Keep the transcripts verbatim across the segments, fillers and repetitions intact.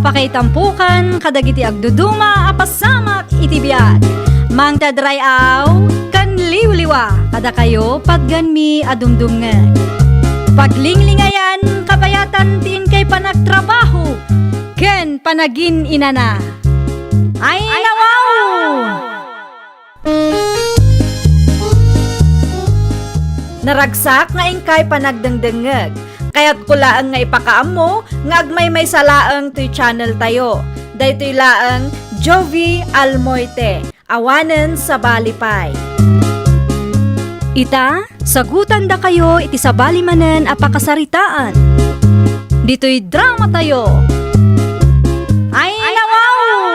Pakaitampokan kadagiti agduduma a pasamak iti biag. Mangted ray-aw ken liwliwa kadakayo patganmi a dumdumngeg. Paglinglingayan kabayatan ti inkay panagtrabaho ken panagin-inana. Ay, nawaw! Naragsak nga inkay panagdengdengngeg. Kayatko laeng nga ipakaammo nga agmaymaysa laeng toy channel tayo. Daytoy laeng Jovie Almoite, awanen sabali pay. Ita, sagutandakayo iti sabali manen a pakasaritaan. Ditoy drama tayo. Ay, nawaw!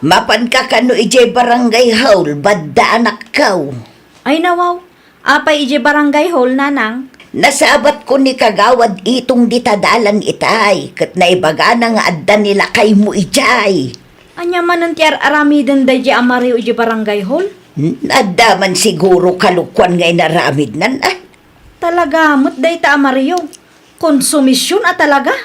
Mapanka kano idiay barangay hall, badda anakko? Ay, nawaw. Apay idiay barangay hall, nanang? Nasabatko ni Kagawad Itong dita dalan itay, ket naibagana nga adda ni lakaymo idiay. Ania manen ti ar-aramiden daydiay a Mario idiay barangay hall? N-, adda man siguro kalokuan nga inaramidnan, a? Talaga met dayta a Mario. Konsumision a talaga.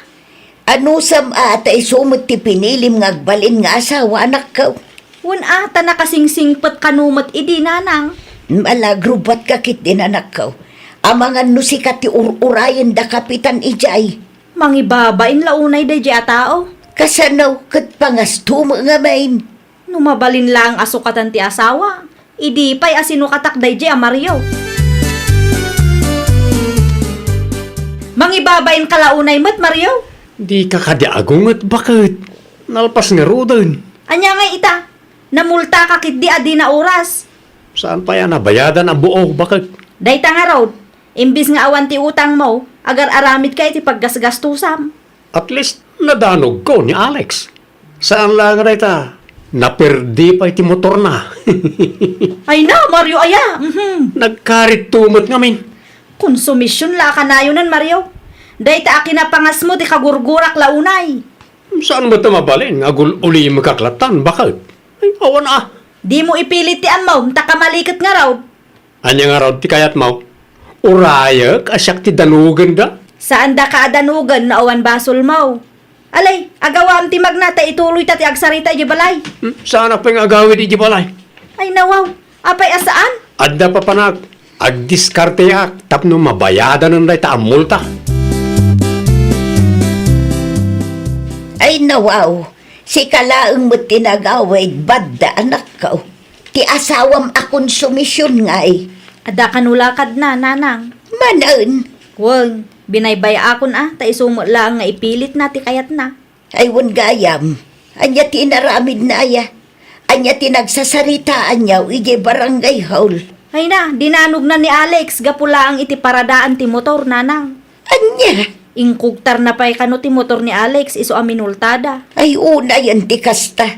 Anusam a ta isu met ti pinilim nga agbalin nga asawa, anakko? Wen a, ta nakasingsingpet kano met idi, nanang. Malagrubatka ketdin, anakko. Amangan no sika ti ur-urayen da kapitan idiay. Mangibabain la unay daydiay a tao. Kasano ket pangasto met ngamin? No mabalin laeng a sukatan ti asawa, idi pay a sinukatak daydiay a Mario. Mangibabainka la unay met, Mario? Dika kadi agunget, baket? Nalpas ngaruden. Ania ngay ita? Namultaka ketdi a dina oras. Saan pay a nabayadan a buok, baket? Dayta ngarud, imbes nga awan ti utangmo, agar-aramidka iti paggasgastusam. At least, nadanogko ni Alex. Saan la nga dayta, naperdi pay ti motorna. Ay na, Mario, aya! Mhm. Nagkaritto met ngamin. Konsumision la a kanayonan, Mario. Dayta a kinapangasmo ti kagurgurak la unay. Saan met a mabalin nga agul-ulimekak latan, baket? Ay, awan a. Dimo ipilit ti ammom, ta kamaliket ngarud. Ania ngarud ti kayatmo? Urayek a siak ti danogenda? Saandaka a danogen no awan basolmo. Alay, agawam ti magna ta ituloyta ti agsarita idiay balay. Hmm, saanak pay nga agawid idiay balay. Ay, nawaw. Apay a saan? Adda papanak. Agdiskarteak tapno mabayadanen dayta a multa. Ay, nawaw. Sika laeng met ti nagawid, badda, anakko. Ti asawam a konsumision ngay. Adda kano lakadna, nanang? Manen? Wen, binaybay-akon a, ta isu met laeng nga ipilitna ti kayatna. Ay, wen gayam. Ania ti inaramidna aya? Ania ti nagsasaritaanyo idiay barangay hall? Ay na, dinanogna ni Alex gapu laeng iti paradaan ti motor, nanang. Ania? Inkugtarna pay kano ti motor ni Alex isu a minultada. Ay, unayen ti kasta.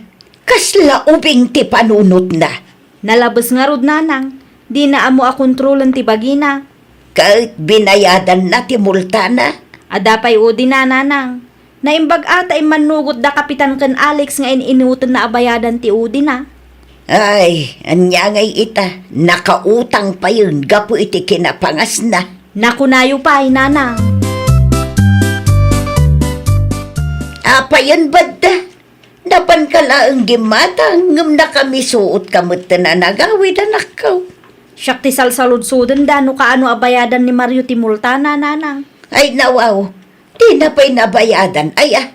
Kasla ubing ti panunotna. Nalabes ngarud, nanang. Dina ammo a kontrolen ti bagina. Ket binayadanna ti multana? Adda pay udina, nanang. Naimbag a ta immannugot da Kapitan ken Alex nga in-inutenna a bayadan ti udina. Ay, ania ngay ita, nakautang payen gapu iti kinapangasna. Nakunayo pay, nanang. Apayen badda? Napanka laeng gimmatang, ngem nakamisuotka metten a nagawid, anakko. Siak ti salsaludsodenda no kaano a bayadan ni Mario ti multana, nanang. Ay, nawaw, dina pay nabayadan, aya?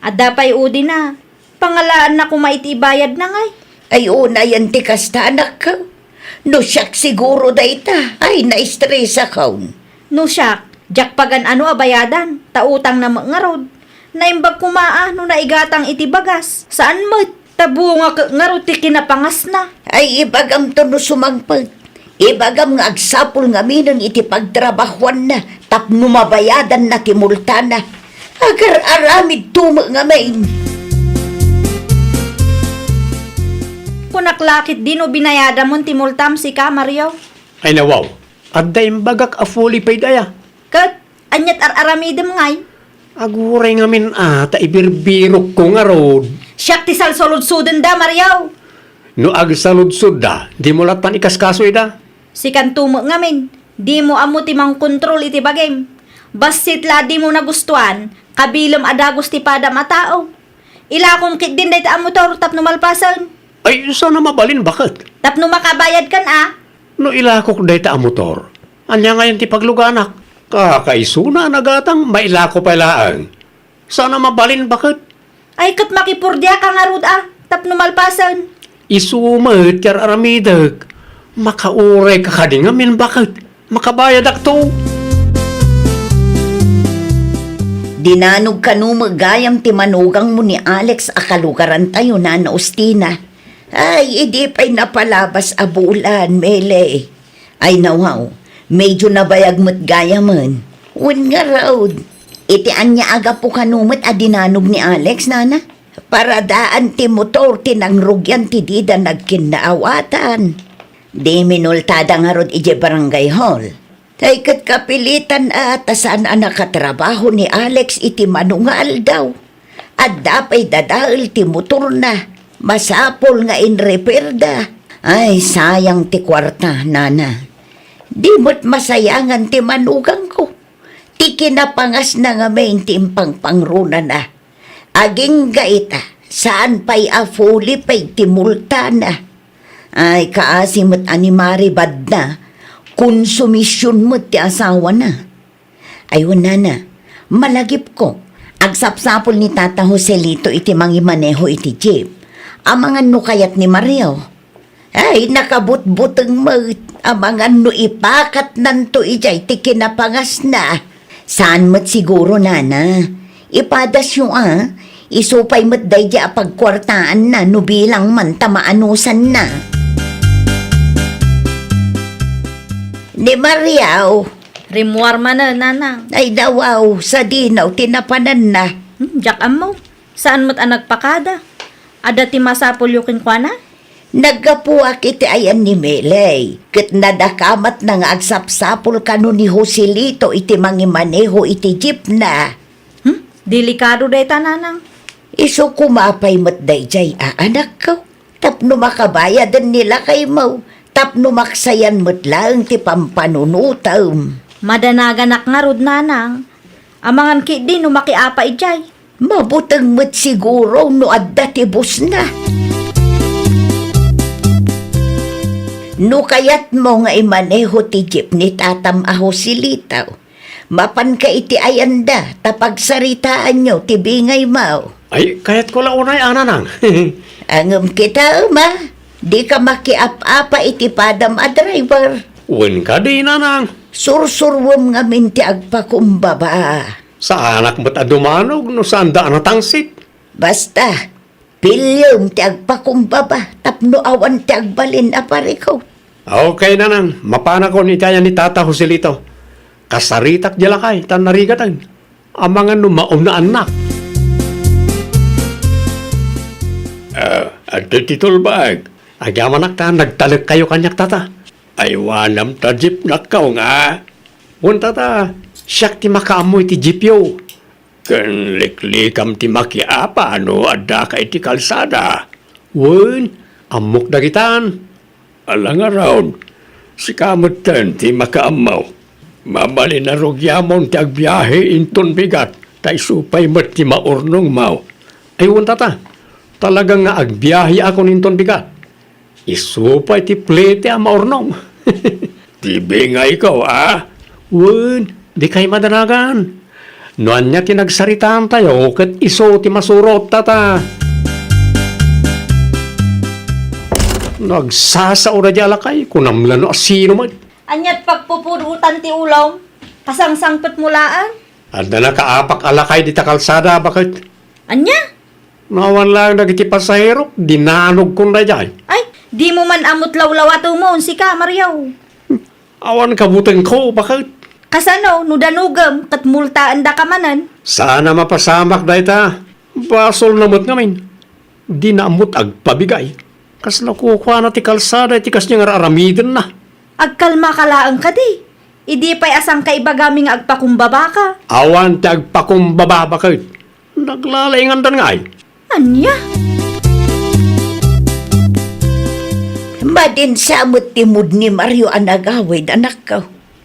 Adda pay udina. Pangalaanna koma iti ibayadna ngay. Ay, unayen ti kasta, anakko. No siak siguro dayta, ay, naestresakon. No siak, diak pagan-ano a bayadan, ta utangna met ngarud. Naimbag koma a no naigatang iti bagas. Saan met, ta bungak ngarud ti kinapangasna. Ay, ibagamto no sumangpet. Ibagam nga agsapul ngaminen iti pagtrabahuanna tapno mabayadanna ti multana. Agar-aramidto met ngamin. Kunak la ketdi no binayadamon ti multam sika, Mario. Ay, nawaw, adda imbagak a fully paid aya. Ket, aniat ar-aramidem ngay? Aguray ngamin a, ta ibirbirokko ngarud. Siak ti salsaludsodenda, Mario. No agsaludsodda, dimo lattan ikaskasoyda. Sikanto met ngamin, dimo ammo ti mangkontrol iti bagim. Bassit la a dimo nagustuan, kabilem a dagus ti padam a tao. Ilakom ketdin dayta a motor tapno malpasen. Ay, saan a mabalin, baket? Tapno makabayadkan a. No ilakok dayta a motor, ania ngayen ti pagluganak? Kakaisuna a nagatang, mailako pay laeng. Saan a mabalin, baket? Ay, ket makipurdiaka ngarud a, tapno malpasen. Isu met ti ar-aramidek. Makaurayka kadi ngamin, baket? Makabayadakto. Dinanog kano met gayam ti manugangmo ni Alex a kalugarantayo, Nana Ustina. Ay, idi pay napalabas a bulan, Mele. Ay, nawaw, medyo nabayag met gayamen. Wen ngarud, iti ania a gapu kano met a dinanog ni Alex, Nana? Paradaan ti motor ti nangrugian ti dida nagkinnaawatan. Di minultada ngarud idiay barangay hall. Tay ket kapilitan a ta saan a nakatrabaho ni Alex iti mano nga aldaw. Adda pay dadael ti motorna. Masapul nga inrepairda. Ay, sayang ti kuarta, Nana. Di met masayangan ti manugangko. Ti kinapangasna ngamin ti impangpangronana. Agingga ita, saan pay a fully paid ti multana. Ay, kaasi met a ni Mari badna, konsumision met ti asawana. Ay, wen, Nana, malagipko, agsapsapul ni Tata Joselito iti mangimaneho iti jeep. Amangan no kayat ni Mario. Ay, nakabutbuteng met. Amangan no ipakatnanto idiay ti kinapangasna. Saan met siguro, Nana. Ipadasyo a, isu pay met daydiay a pagkuartaanna no bilang man ta maanusanna. Ni Mariaw. Rimmuar manen, Nanang. Ay, nawaw, sadinaw ti napananna. Hmm, diak ammo. Saan met a nagpakada? Adda ti masapulyo kenkuana? Naggapuak iti ayan ni Melay, ket nadakamatna nga agsapsapul kano ni Joselito iti mangimaneho iti jeepna. Hmm? Delikado dayta, Nanang. Isu koma pay met daydiay a anakko, tapno makabayaden ni lakaymo, tapno maksayan met laeng ti pampanunotem. Madanaganak ngarud, Nanang. Amangan ketdi no makiapa idiay. Mabuteng met siguro no adda ti busna. No kayatmo nga imaneho ti jeep ni tatam a Joselito, mapanka iti ayanda ta pagsaritaanyo ti bingaymo. Ay, kayatko la unay a, Nanang. Ngem kitaem a, dika makiap-apa iti padam a driver. Wen kadi, Nanang. Sursuruem ngamin ti agpakumbaba. Saanak met a dumanog no saanda a natangsit. Basta, piliem ti agpakumbaba tapno awan ti agbalin a parikut. Okay, Nanang, mapanakon iti ayan ni Tata Joselito. Kasaritak diay lakay ta narigaten. Amangan no maumnaannak. Ah, adtoy ti tulbag. Agyamanak ta nagtalekkayo kaniak, Tata. Aywanam ta jeepnakkaw nga. Wen, Tata, siak ti makaammo iti jeepyo. Ken liklikam ti makiapa no addaka iti kalsada. Wen, ammok dagitan. Ala ngarud, sika metten ti makaammo. Mabalin a rugiamon ti agbiahe inton bigat, ta isu pay met ti maurnongmo. Ay, wen, Tata, talaga nga agbiaheakon inton bigat. Isu pay ti plete a maurnong. Ti bingayko, a? Wen, dikay madanagan. No ania ti nagsaritaantayo, ket isu ti masurot, Tata. Nagsasao daydiay a lakay, kunam la no asino met. Aniat pagpupurutan ti ulom? Kasangsangpetmo laeng? Adda nakaapak a lakay dita kalsada, baket. Ania? No awan laeng dagiti pasahero, dinanogkon daydiay. Ay, dimo man ammo lawlawatemo, sika, Mario. Awan kabutengko, baket. Kasano, no danogem, ket multaendaka manen? Saan a mapasamak dayta. Basolna met ngamin. Dina ammo agpabigay. Kasla kukuana ti kalsada iti kasdiay nga ar-aramidenna. Agkalmaka laeng kadi. Idi pay a sangka ibagami nga agpakumbabaka. Awan ti agpakumbaba, baket. Naglalaingandan ngay. Ania? Madin sa met ti mood ni Mario a nagawid, anakko.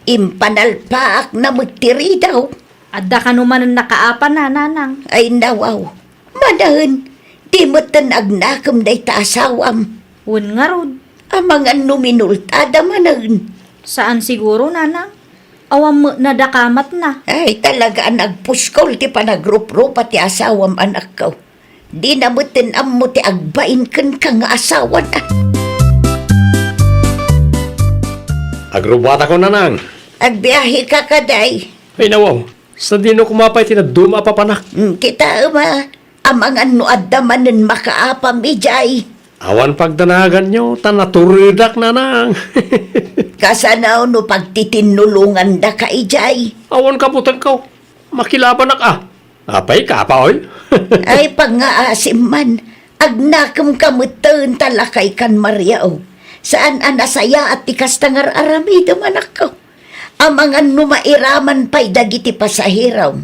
Impanalpaakna met ti ridaw. Adda kano manen nakaapana, nanang? Ay, nawaw. Manen, di metten agnakem dayta asawam. Wen ngarud? Amangan no minultada manen. Saan siguro, nanang? Awan met nadakamatna. Ay, talaga a nagpuskol ti panagruprupa ti asawam, anakko. Dina metten ammo ti agbain kenka nga asawana. Agrubbuatako, nanang. Agbiaheka kadi? Ay, nawaw. Sadino koma pay ti dadduma a papanak? Hmm, kitaem a, amangan no adda manen makaapam idiay. Awan pagdanaganyo, ta naturedak, nanang. Kasano no pagtitinnulongandaka idiay? Awan kabutengko. Makilabanak a. Apay, kapaoy? Ay, pangngaasim man. Agnakemka metten ta lakaykan Maria, o. Saan a nasayaat ti kasta nga ar-aramidem, anakko. Amangan no mairaman pay dagiti pasaherom.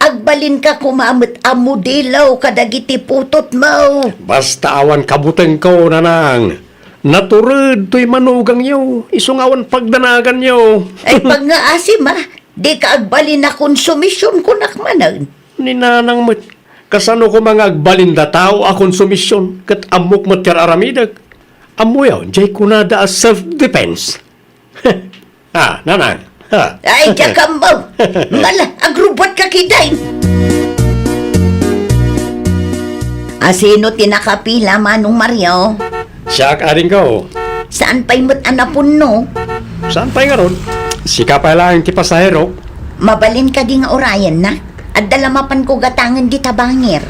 Agbalinka koma met a modelo kadagiti putotmo. Basta awan kabutengko, nanang. Natured toy manugangyo, isu nga awan pagdanaganyo. Ay, pangngaasim a, dika agbalin a konsumision, kunak manen. Ni nanang met, kasano koma nga agbalin da tao a konsumision, ket ammok met ti ar-aramidek? Ammoyo, diay kunada a self-defense. Ah, nanang. Ha. Ay, diak ammo. Mala, agrubbuatka kadi. Asino ti nakapila, Manong Mario? Siak, adingko. Saan pay met a napunno? Saan pay ngarud? Sika pay laeng ti pasahero. Mabalin kadi nga urayenna? Adda la mapanko gatangen dita bangir.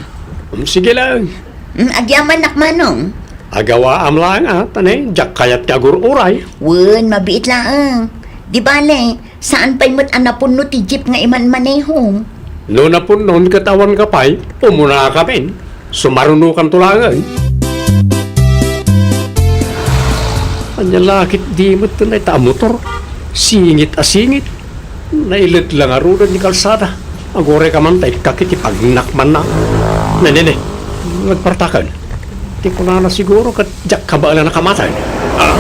Mm, sige laeng. Mm, agyamanak, Manong. Agawaam laeng a, ta ne, diak kayat ti agur-uray. Wen, mabiit laeng. Di bale, saan pay met a napunno ti jeep nga imanmanehom? No napunnon ket awanka pay, umunakamin. Sumarunokanto laeng. Ania la ketdi met dayta a motor? Singit a singit. Nailet la ngaruden ti kalsada. Agurayka man ta ikkak iti pagnakmanna. Ne, ne, ne. Nagpartaken. Ti kunana siguro ket diak kabaelan a kamatay. Ah.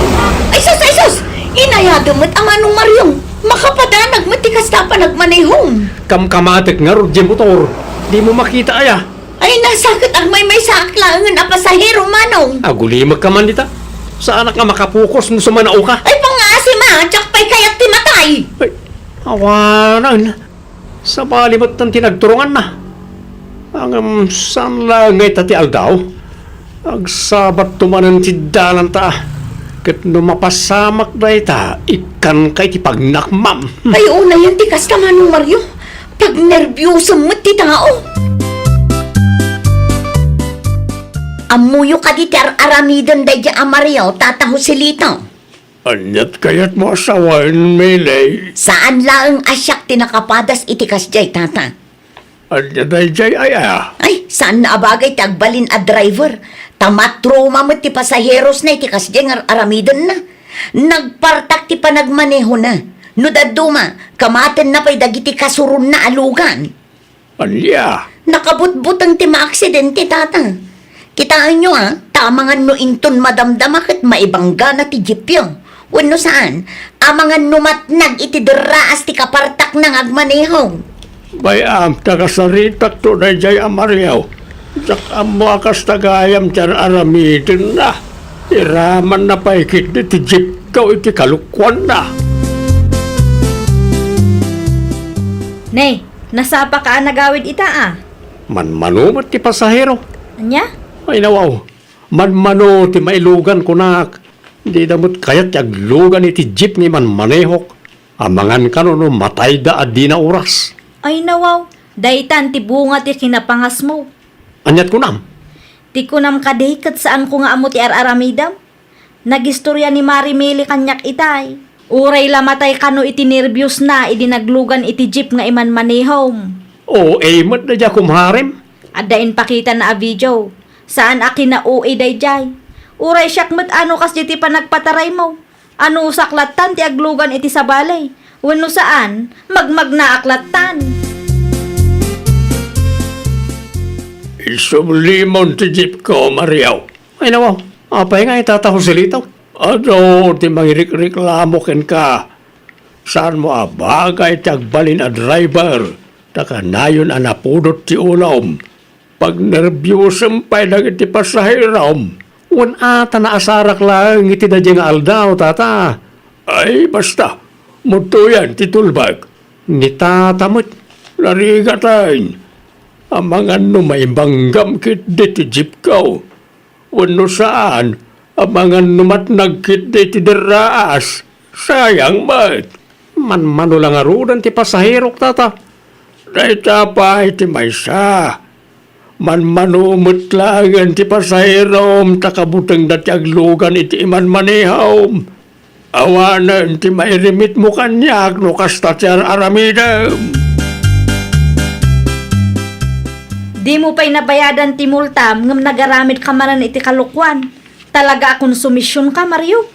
Ay sus, ay sus! Inayadem met a Manong Mario. Makapadanag met ti kasta a panagmanehom. Kamkamatek ngarud diay motor. Dimo makita aya? Ay, nasaket agmaymaysaak laengen a pasahero, Manong. Agulimekka man dita. Saanak nga makapokus no sumanaoka. Ay, pangngaasim a, diak pay kayat ti matay. Ay, awanen. Sabali met ti nagturonganna. Ngem saan laeng nga ita ti aldaw? Agsabatto manen ti dalanta. Ket no mapasamak dayta, ikkanka iti pagnakmam. Ay, unayen ti kasta, Manong Mario. Pagnerbiosem met ti tao. Ammoyo kadi ti ar-aramiden daydiay a Mario, Tata Joselito? Aniat kayatmo a sawen, Miley? Saan laeng a siak ti nakapadas iti kasdiay, Tata. Ania daydiay aya? Ay, saan a bagay ti agbalin a driver. Ta matruma met ti pasaherosna iti kasdiay nga ar-aramidenna. Nagpartak ti panagmanehona. No dadduma, kamatenna pay dagiti kasuronna a lugan. Ania? Nakabutbuteng ti maaksidente, Tata. Kitaenyo, a, ta amangan no inton madamdama ket maibanggana ti jeepyo. Wenno saan, amangan no matnag iti derraas ti kapartakna nga agmaneho. Bay-am ta kasaritakto daydiay a Mario. Diak ammo a kasta gayam ti ar-aramidenna. Iramanna pay ketdi ti jeepko iti kalokuanna. Ne, nasapaka a nagawid ita, a? Manmano met ti pasahero. Ania? Ay, nawaw. Manmano ti mailugan kunak. Dida met kayat ti aglugan iti jeep nga imanmanehok. Amangan kano no matayda a dina oras. Ay, nawaw. Daytan ti bunga ti kinapangasmo. Aniat kunam? Ti kunam kadi ket saanko nga ammo ti ar-aramidam? Nagistoria ni Mari Mili kaniak itay. Uray la matay kano iti nerbiosna idi naglugan iti jeep nga imanmanehom. O A met daydiay a kumharem. Adda impakitana a video. Saan a kina-O A daydiay. Uray siak met a no kasdiay ti panagpataraymo. Anusak lattan ti aglugan iti sabali. Wenno saan, magmagnaak lattan. Isublimon ti jeepko, Mario. Ay, nawaw. Apay nga ita, Tata Joselito? Adu ti mangirikreklamo kenka. Saanmo a bagay ti agbalin a driver, ta kanayon a napudot ti ulom. Pagnerbiosem pay dagiti pasaherom. Wen a, ta naasarak laeng iti daydiay nga aldaw, Tata. Ay, basta, mudtoyen ti tulbek. Ni Tata met, narigaten. Amangan no maibanggam ketdi ti jeepko. Wenno saan, amangan no matnag ketdi ti derraas. Sayang met. Manmano la ngaruden ti pasaherok, Tata. Dayta pay ti maysa. Manmano met laengen ti pasaherom ta kabutengda ti aglugan iti imanmanehom. Awanen ti mairimitmo kaniak no kasta ti ar-aramidem. Dimo pay nabayadan ti multam ngem nagaramidka manen iti kalokuan. Talaga a konsumisionka, Mario.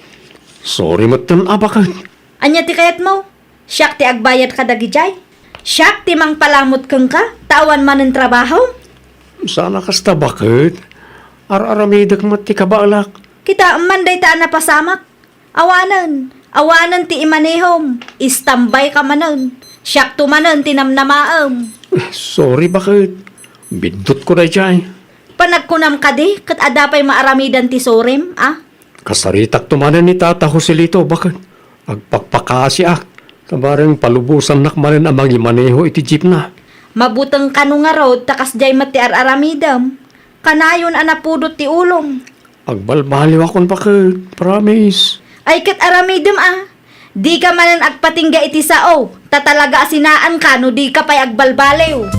Sorry metten a baket. Ania ti kayatmo? Siak ti agbayad kadagijay? Siak ti mangpalamut kenka, ta awan manen trabahom? Saan a kasta baket. Ar-aramidek met ti kabaelak. Kitaem man dayta a napasamak. Awanen, awanen ti imanehom. Istambay ka manen. Siakto manen ti namnamaem. Sorry baket. Biddutko dayjay. Panagkunam kadi, ket adda pay maaramidan ti sorem, a? Kasaritakto manen ni Tata Joselito, baket. Agpakpakasiak, ta bareng palubosannak manen a mangimaneho iti jeepna. Mabuteng kano ngarud ta kasdiay met ti ar-aramidem. Kanayon a napudot ti ulom. Agbalbaliwakon, baket, promise. Ay, ket aramidem a. Dika manen agpatingga iti sao, ta talaga a sinaanka no dika pay agbalbaliw.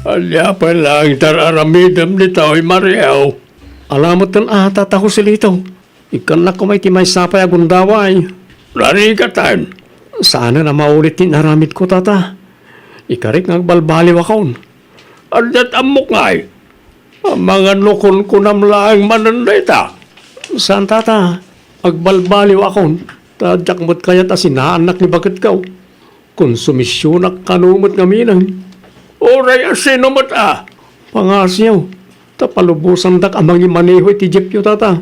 Ania pay laeng ti ar-aramidem ditoy, Mario? Ala metten a, Tata Joselito. Ikkannak koma iti maysa pay a gundaway. Narigaten. Saanen a maulit ti inaramidko, Tata. Ikarik nga agbalbaliwakon. Ania ti ammok ngay? Amangan no kunkunam laeng manen dayta. Saan, Tata. Agbalbaliwakon. Ta diak met kayat a sinaannak ni baketko. Konsumisionak kano met ngamin. Uray a sino met a. Pangasiyo, ta palubosandak a mangimaneho iti jeepyo, Tata.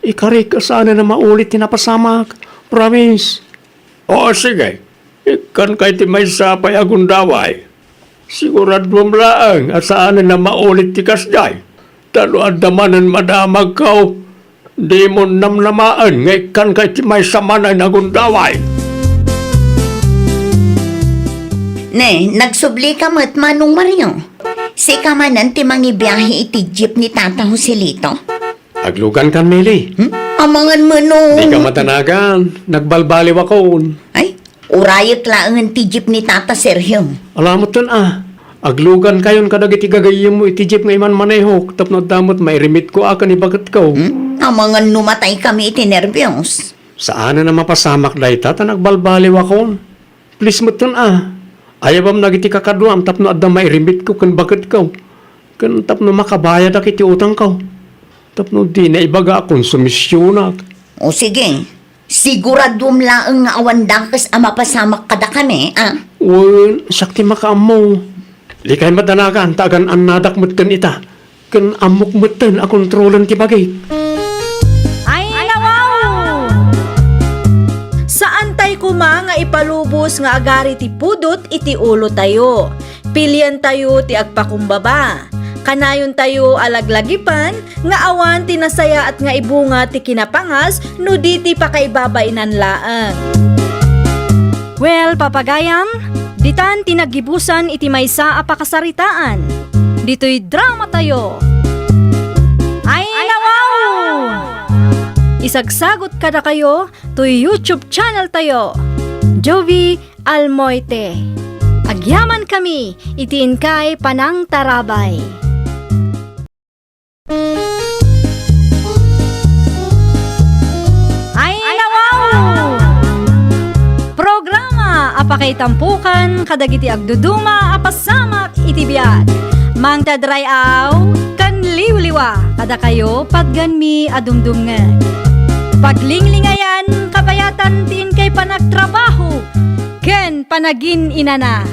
Ikarik a saanen a maulit ti napasamak. Promise. O, sige. Ikkanka iti maysa pay a gundaway. Siguraduem laeng a saanen a maulit ti kasdiay. Ta no adda manen madamagko, dimon namnamaen nga ikkanka iti maysa manen a gundaway. Ne, nagsublika met, Manong Mario. Sika manen ti mangibiahe iti jeep ni Tata Joselito? Aglugankan, Meli. Hmm? Amangan manen. Dika madanagan. Nagbalbaliwakon. Ay, urayek laengen ti jeep ni Tata Sergio. Ala metten a. Aglugankayon kadagiti gagayyemmo iti jeep nga imanmanehok tapno adda met mairimitko a ken ni baketko. Hmm? Amangan no mataykami iti nerbios. Saanen a mapasamak dayta ta nagbalbaliwakon. Please metten a. Ayabam dagiti kakaduam tapno adda mairimitko ken baketko. Ken tapno makabayadak iti utangko. Tapno dina ibaga a konsumisionak. O sige, siguraduem laeng nga awan dakes a mapasamak kadakami, a? Wen, siak ti makaammo. Dikay madanagan ta agan-annadak metten ita. Ken ammok metten a kontrolen ti bagik. Ay, nawaw! Saantay koma nga ipalubos nga agari ti pudot iti ulotayo. Pilientayo ti agpakumbaba. Kanayontayo a laglagipan nga awan ti nasayaat nga ibunga ti kinapangas no di ti pakaibabainan laeng. Well, papagayam, ditan ti naggibusan iti maysa a pakasaritaan. Ditoy dramatayo. Ay, nawaw! Isagsagot kadakayo toy YouTube channel tayo, Jovie Almoite. Agyamankami iti inkay panangtarabay. Ay, nawaw! Programa a pakaitampokan kadagiti agduduma a pasamak iti biag. Mangted ray-aw ken liwliwa kadakayo patgenmi a dumdumngeg. Paglinglingayan, kabayatan ti inkay panagtrabaho ken panagin-inana.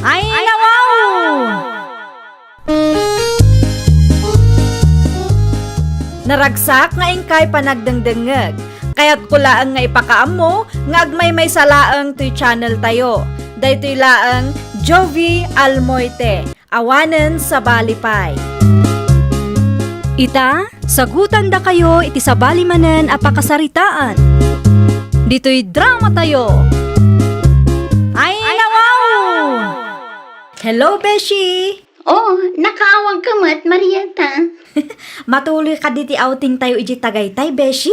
Ay, nawaw! Naragsak nga inkay panagdengdengngeg. Kayatko laeng nga ipakaammo nga agmaymaysa laeng toy channel tayo. Daytoy laeng Jovie Almoite. Awanen sabali pay. Ita, sagutandakayo iti sabali manen a pakasaritaan. Ditoy drama tayo. Ay, nawaw! Hello, Beshi! Oh, nakaawagka met, Marieta. Matuloy kadi ti outing tayo iti tagaytay, Beshi?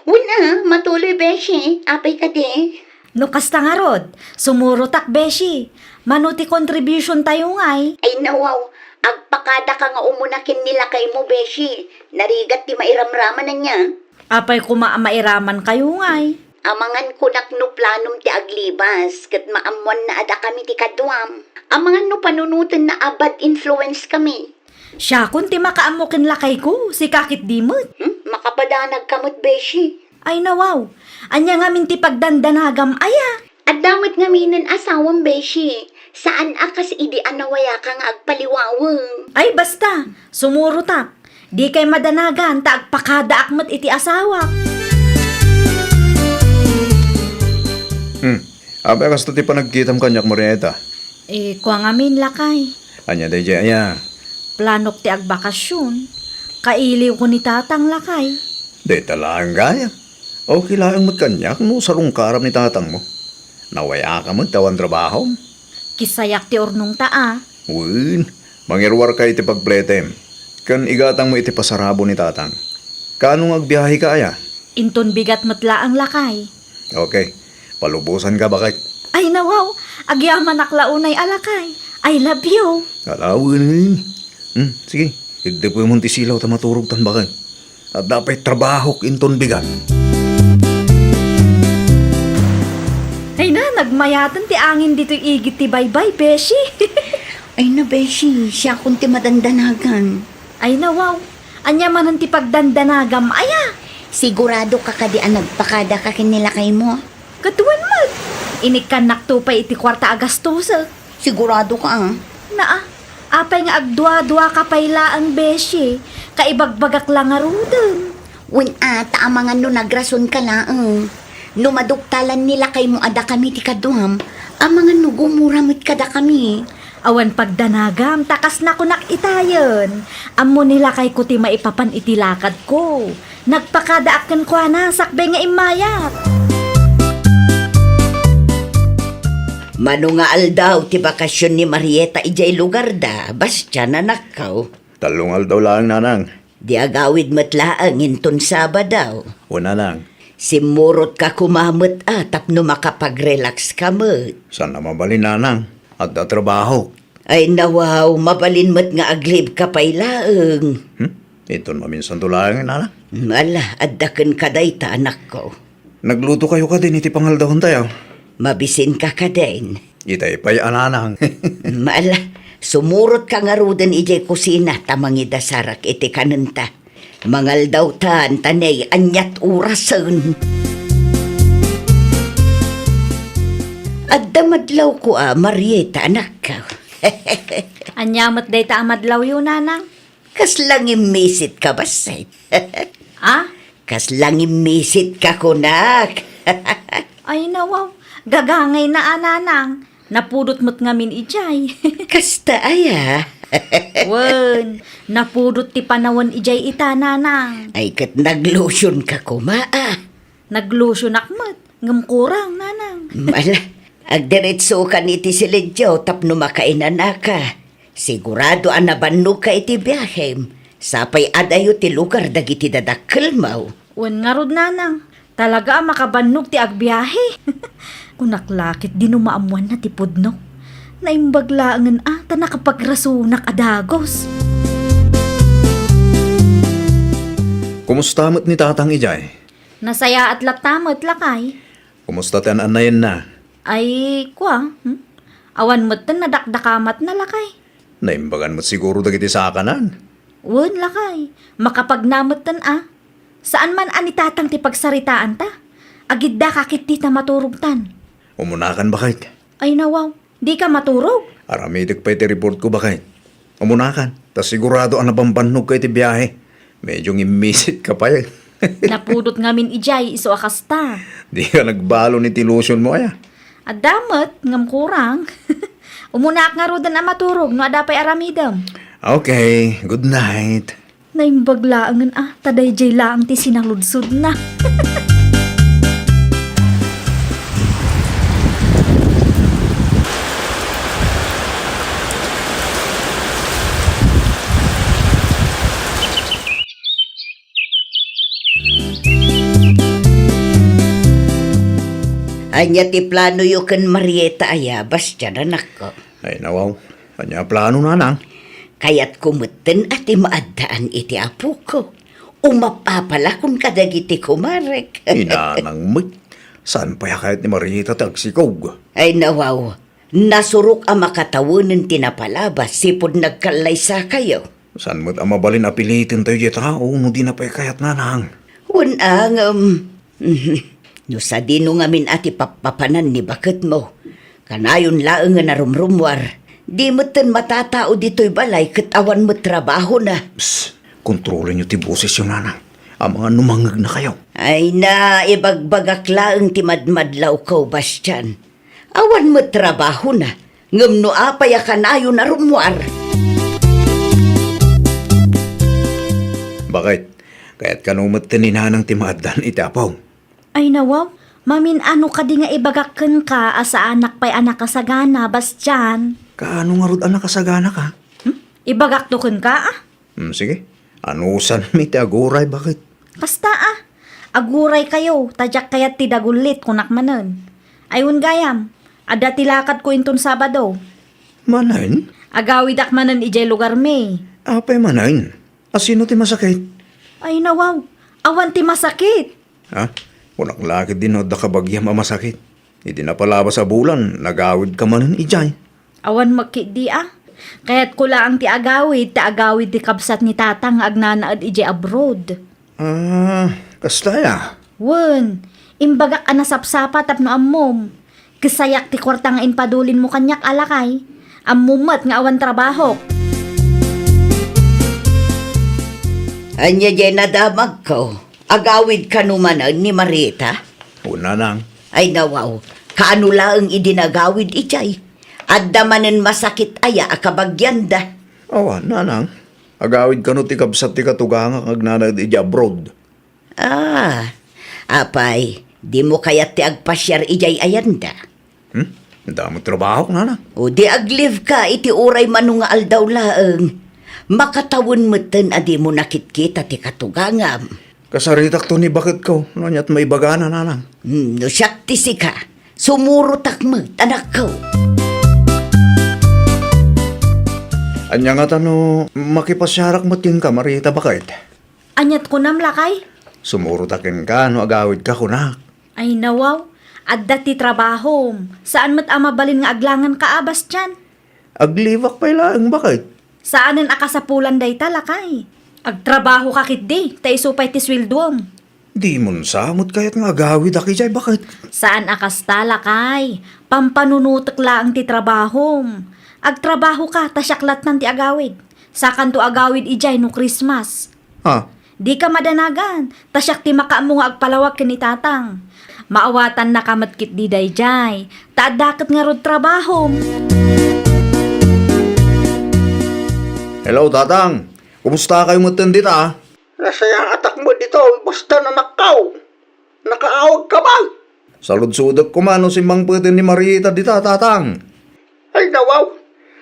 Wen a, matuloy, Beshi. Apay kadi? No kasta ngarud, sumurotak, Beshi. Mano ti contribution tayo ngay? Ay, nawaw. Agpakadaka nga umuna ken ni lakaymo, Beshi. Narigat ti mairamraman ania. Apay koma a mairaman kayo ngay? Amangan kunak no planom ti aglibas, ket maammoanna a dakami ti kaduam. Amangan no panunotenna a bad influence kami. Siakon ti makaammo ken lakayko, sika ketdi met. Hmm? Makapadanagka met, Beshi. Ay, nawaw. Ania ngamin ti pagdandanagam, aya? Adda met ngaminen asawam, Beshi. Saan a kas idi a nawayaka nga agpaliwaweng. Ay, basta. Sumurotak. Dikay madanagan ta agpakadaak met iti asawak. Hmm. Apay a kasta ti panagkitam kaniak, Marieta? Eh, kua ngamin, lakay. Ania daydiay aya? Planok ti agbakasyon. Kailiwko ni tatang, lakay. Dayta laeng gayam. Okay laeng met kaniak no sarungkaram ni tatangmo. Nawayaka met ta awan trabahom. Kisayak ti urnongta a. Wen, mangiruarka iti pagpletem. Ken igatangmo iti pasarabo ni tatang. Kaano nga agbiaheka aya? Inton bigat met laeng, lakay. Okay. Palubosanka, baket. Ay, nawaw. Agyamanak la unay a lakay. I love you. Ala wen. Hmm, sige. Iddepemon ti silaw ta maturogtan, baket. Adda pay trabahok inton bigat. Ay na, nagmayaten ti angin ditoy igid ti baybay, Beshi. Ay na, Beshi, siakon ti madandanagan. Ay na, wow. Ania manen ti pagdandanagam, aya? Siguradoka kadi a nagpakadaka ken ni lakaymo? Ket wen met. Inikkannakto pay iti kuarta a gastosek. Siguradoka, a? Naa, apay nga agduaduaka pay laeng, Beshi? Kaibagbagak la ngaruden. Wen a, ta amangan no nagrasonka laeng. No maduktalan ni lakaymo a dakami ti kaduam, amangan no gumura met kadakami. Awan pagdanagam, ta kas nakunak itayen. Ammo ni lakayko ti maipapan iti lakadko. Nagpakadaak kenkuana sakbay nga immayak. Mano nga aldaw ti bakasion ni Marieta idiay lugarda, Bastian, anakko? Tallo nga aldaw laeng, nanang. Di agawid met laeng inton Sabado. O, nanang. Simmurotka koma met a tapno makapag-relax ka met. Saan a mabalin, nanang. Adda trabahok. Ay, nawaw, mabalin met nga aglibka pay laeng. Hmm? Inton maminsanto laeng, nanang? Ala, adda kenka dayta, anakko. Nagluto kayo kadin iti pangaldawan tayo? Mabisinka kadin. Itay pay a, nanang. Ala, sumurotka ngaruden idiay kusina ta mangidasarak iti kanenta. Mangaldawtan ta ne, aniat orasen? Adda madlawko a, Marieta, anakko. Ania met dayta a madlawyo, nanang? Kasla ngimmisitka, bassit. A? Kasla ngimmisitka, kunak. Ay, nawaw. Gagangayna a, nanang. Napudot met ngamin idiay. Kasta aya? Wen, napudot ti panawen idiay ita, nanang. Ay, ket naglotionka koma a. Naglotionak met, ngem kurang, nanang. Ala, agdiretsokan iti silencio tapno makainanaka. Sigurado a nabannogka iti biahem. Sapay adayo ti lugar dagiti dadakkelmo. Wen ngarud, nanang, talaga a makabannog ti agbiahe. Kunak la ketdi no maammoanna ti pudno. Naimbag laengen a ta nakapagrasonak a dagus. Kumusta met ni tatang idiay? Nasayaat latta met, lakay. Kumusta ti an-annayenna? Ay, kua, hmm? Awan metten nadakdakamatna, lakay. Naimbagan met siguro dagiti sakanan. Wen, lakay. Makapagna metten a. Saan man a ni tatang ti pagsaritaanta. Agiddaka ketdi ta maturogtan. Umunakan, baket. Ay, nawaw. Dika maturog? Aramidek pay ti reportko, baket. Umunakan, ta sigurado a nabambannogka iti biahe. Medyo ngimmisit ka pay. Napudot ngamin idiay isu a kasta. Di ka nagbalon iti lotion mo, aya? Adda met, ngem kurang. Umunaak ngaruden a maturog no adda pay aramidem. Okay, good night. Naimbag laengen a, ta daydiay laeng ti sinaludsodna. Ania ti planoyo ken Marieta aya, Bastian, anakko? Ay, nawaw. Ania a plano, nanang? Kayatko metten a ti maaddaan iti apoko. Umapapalakon kadagiti kumarek. Inanang met. Saan pay a kayat ni Marieta ti agsikog? Ay, nawaw. Nasurok a makatawenen ti napalabas sipud nagkallaysakayo. Saan met a mabalin a pilitentayo diay tao no dina pay kayat, nanang? Wen a ngem, no sadino ngamin a ti pappapanan ni baketmo, kanayon laengen a rumrummuar. Di metten matatao ditoy balay ket awan met trabahona. Psst! Kontrolenyo ti bosesyo, nanang. Amangan no mangngegnakayo. Ay na, ibagbagak laeng ti madmadlawko, Bastian. Awan met trabahona, ngem no apay a kanayon a rummuar? Baket, kayat kano metten ni nanang ti maaddaan iti apo? Ay, nawaw, mamin-ano kadi nga ibagak kenka a saanak pay a nakasagana, Bastian? Kaano ngarud a nakasaganaka? Hmm? Ibagakto kenka, a? Hmm, sige. Anusanmi ti aguray, baket? Kasta, a. Aguraykayo, ta diak kayat ti dagullit, kunak manen. Ay, wen gayam, adda ti lakadko inton Sabado. Manen? Agawidak manen idiay lugarmi. Apay manen? A sino ti masakit? Ay, nawaw. Awan ti masakit. Ha? Kunak la ketdi no adda kabagiam a masakit. Iti napalabas a bulan, nagawidka manen idiay. Awan met ketdi, a. Kayatko laeng ti agawid, ta agawid ti kabsat ni Tatang nga agnanaed idiay abroad. Ah, kasta aya? Wen, imbagak a nasapsapa tapno ammom. Kesayak ti kuarta nga impadulinmo kaniak a lakay. Ammom met nga awan trabahok. Ania diay nadamagko? Agawid kano manen ni Marieta? Wen, nanang. Ay, nawaw, kaano laeng idi nagawid idiay? Adda manen masakit aya a kabagianda? Awan, nanang. Agawid kano ti kabsat ti katugangak nga agnanaed idiay abroad. Ah, apay, dimo kayat ti agpasiar idiay ayanda? Hmm? Damo trabahok, nanang. O di aglibka iti uray mano nga aldaw laeng. Makatawen metten a dimo nakitkita ti katugangam. Kasaritakto ni baketko, no aniat maibagana, nanang. Hmm, no siak ti sika, sumurotak met, anakko. Ania ngata no makipasiarak met kenka, Marieta, baket? Aniat kunam, lakay? Sumurotak kenka no agawidka, kunak. Ay, nawaw. Adda ti trabahom. Saan met a mabalin nga aglanganka a, Bastian? Aglibak pay laeng, baket? Saanen a kasapulan dayta, lakay. Agtrabahoka ketdi, ta isu pay ti sueldoam. Dimon sa met kayat nga agawidak idiay, baket? Saan a kasta, lakay. Pampanunotek laeng ti trabahom. Agtrabahoka, ta siak lattan ti agawid. Sakanto agawid idiay no Christmas. Ha? Dika madanagan, ta siak ti makaammo nga agpalawag ken ni Tatang. Maawatannaka met ketdi daydiay, ta adda ket ngarud trabahom. Hello, Tatang. Kumustakayo metten dita? Nasayaatak met ditoy, basta nanakkaw. Nakaawagka man. Saludsodek koma no simmangpeten ni Marieta dita, Tatang. Ay, nawaw.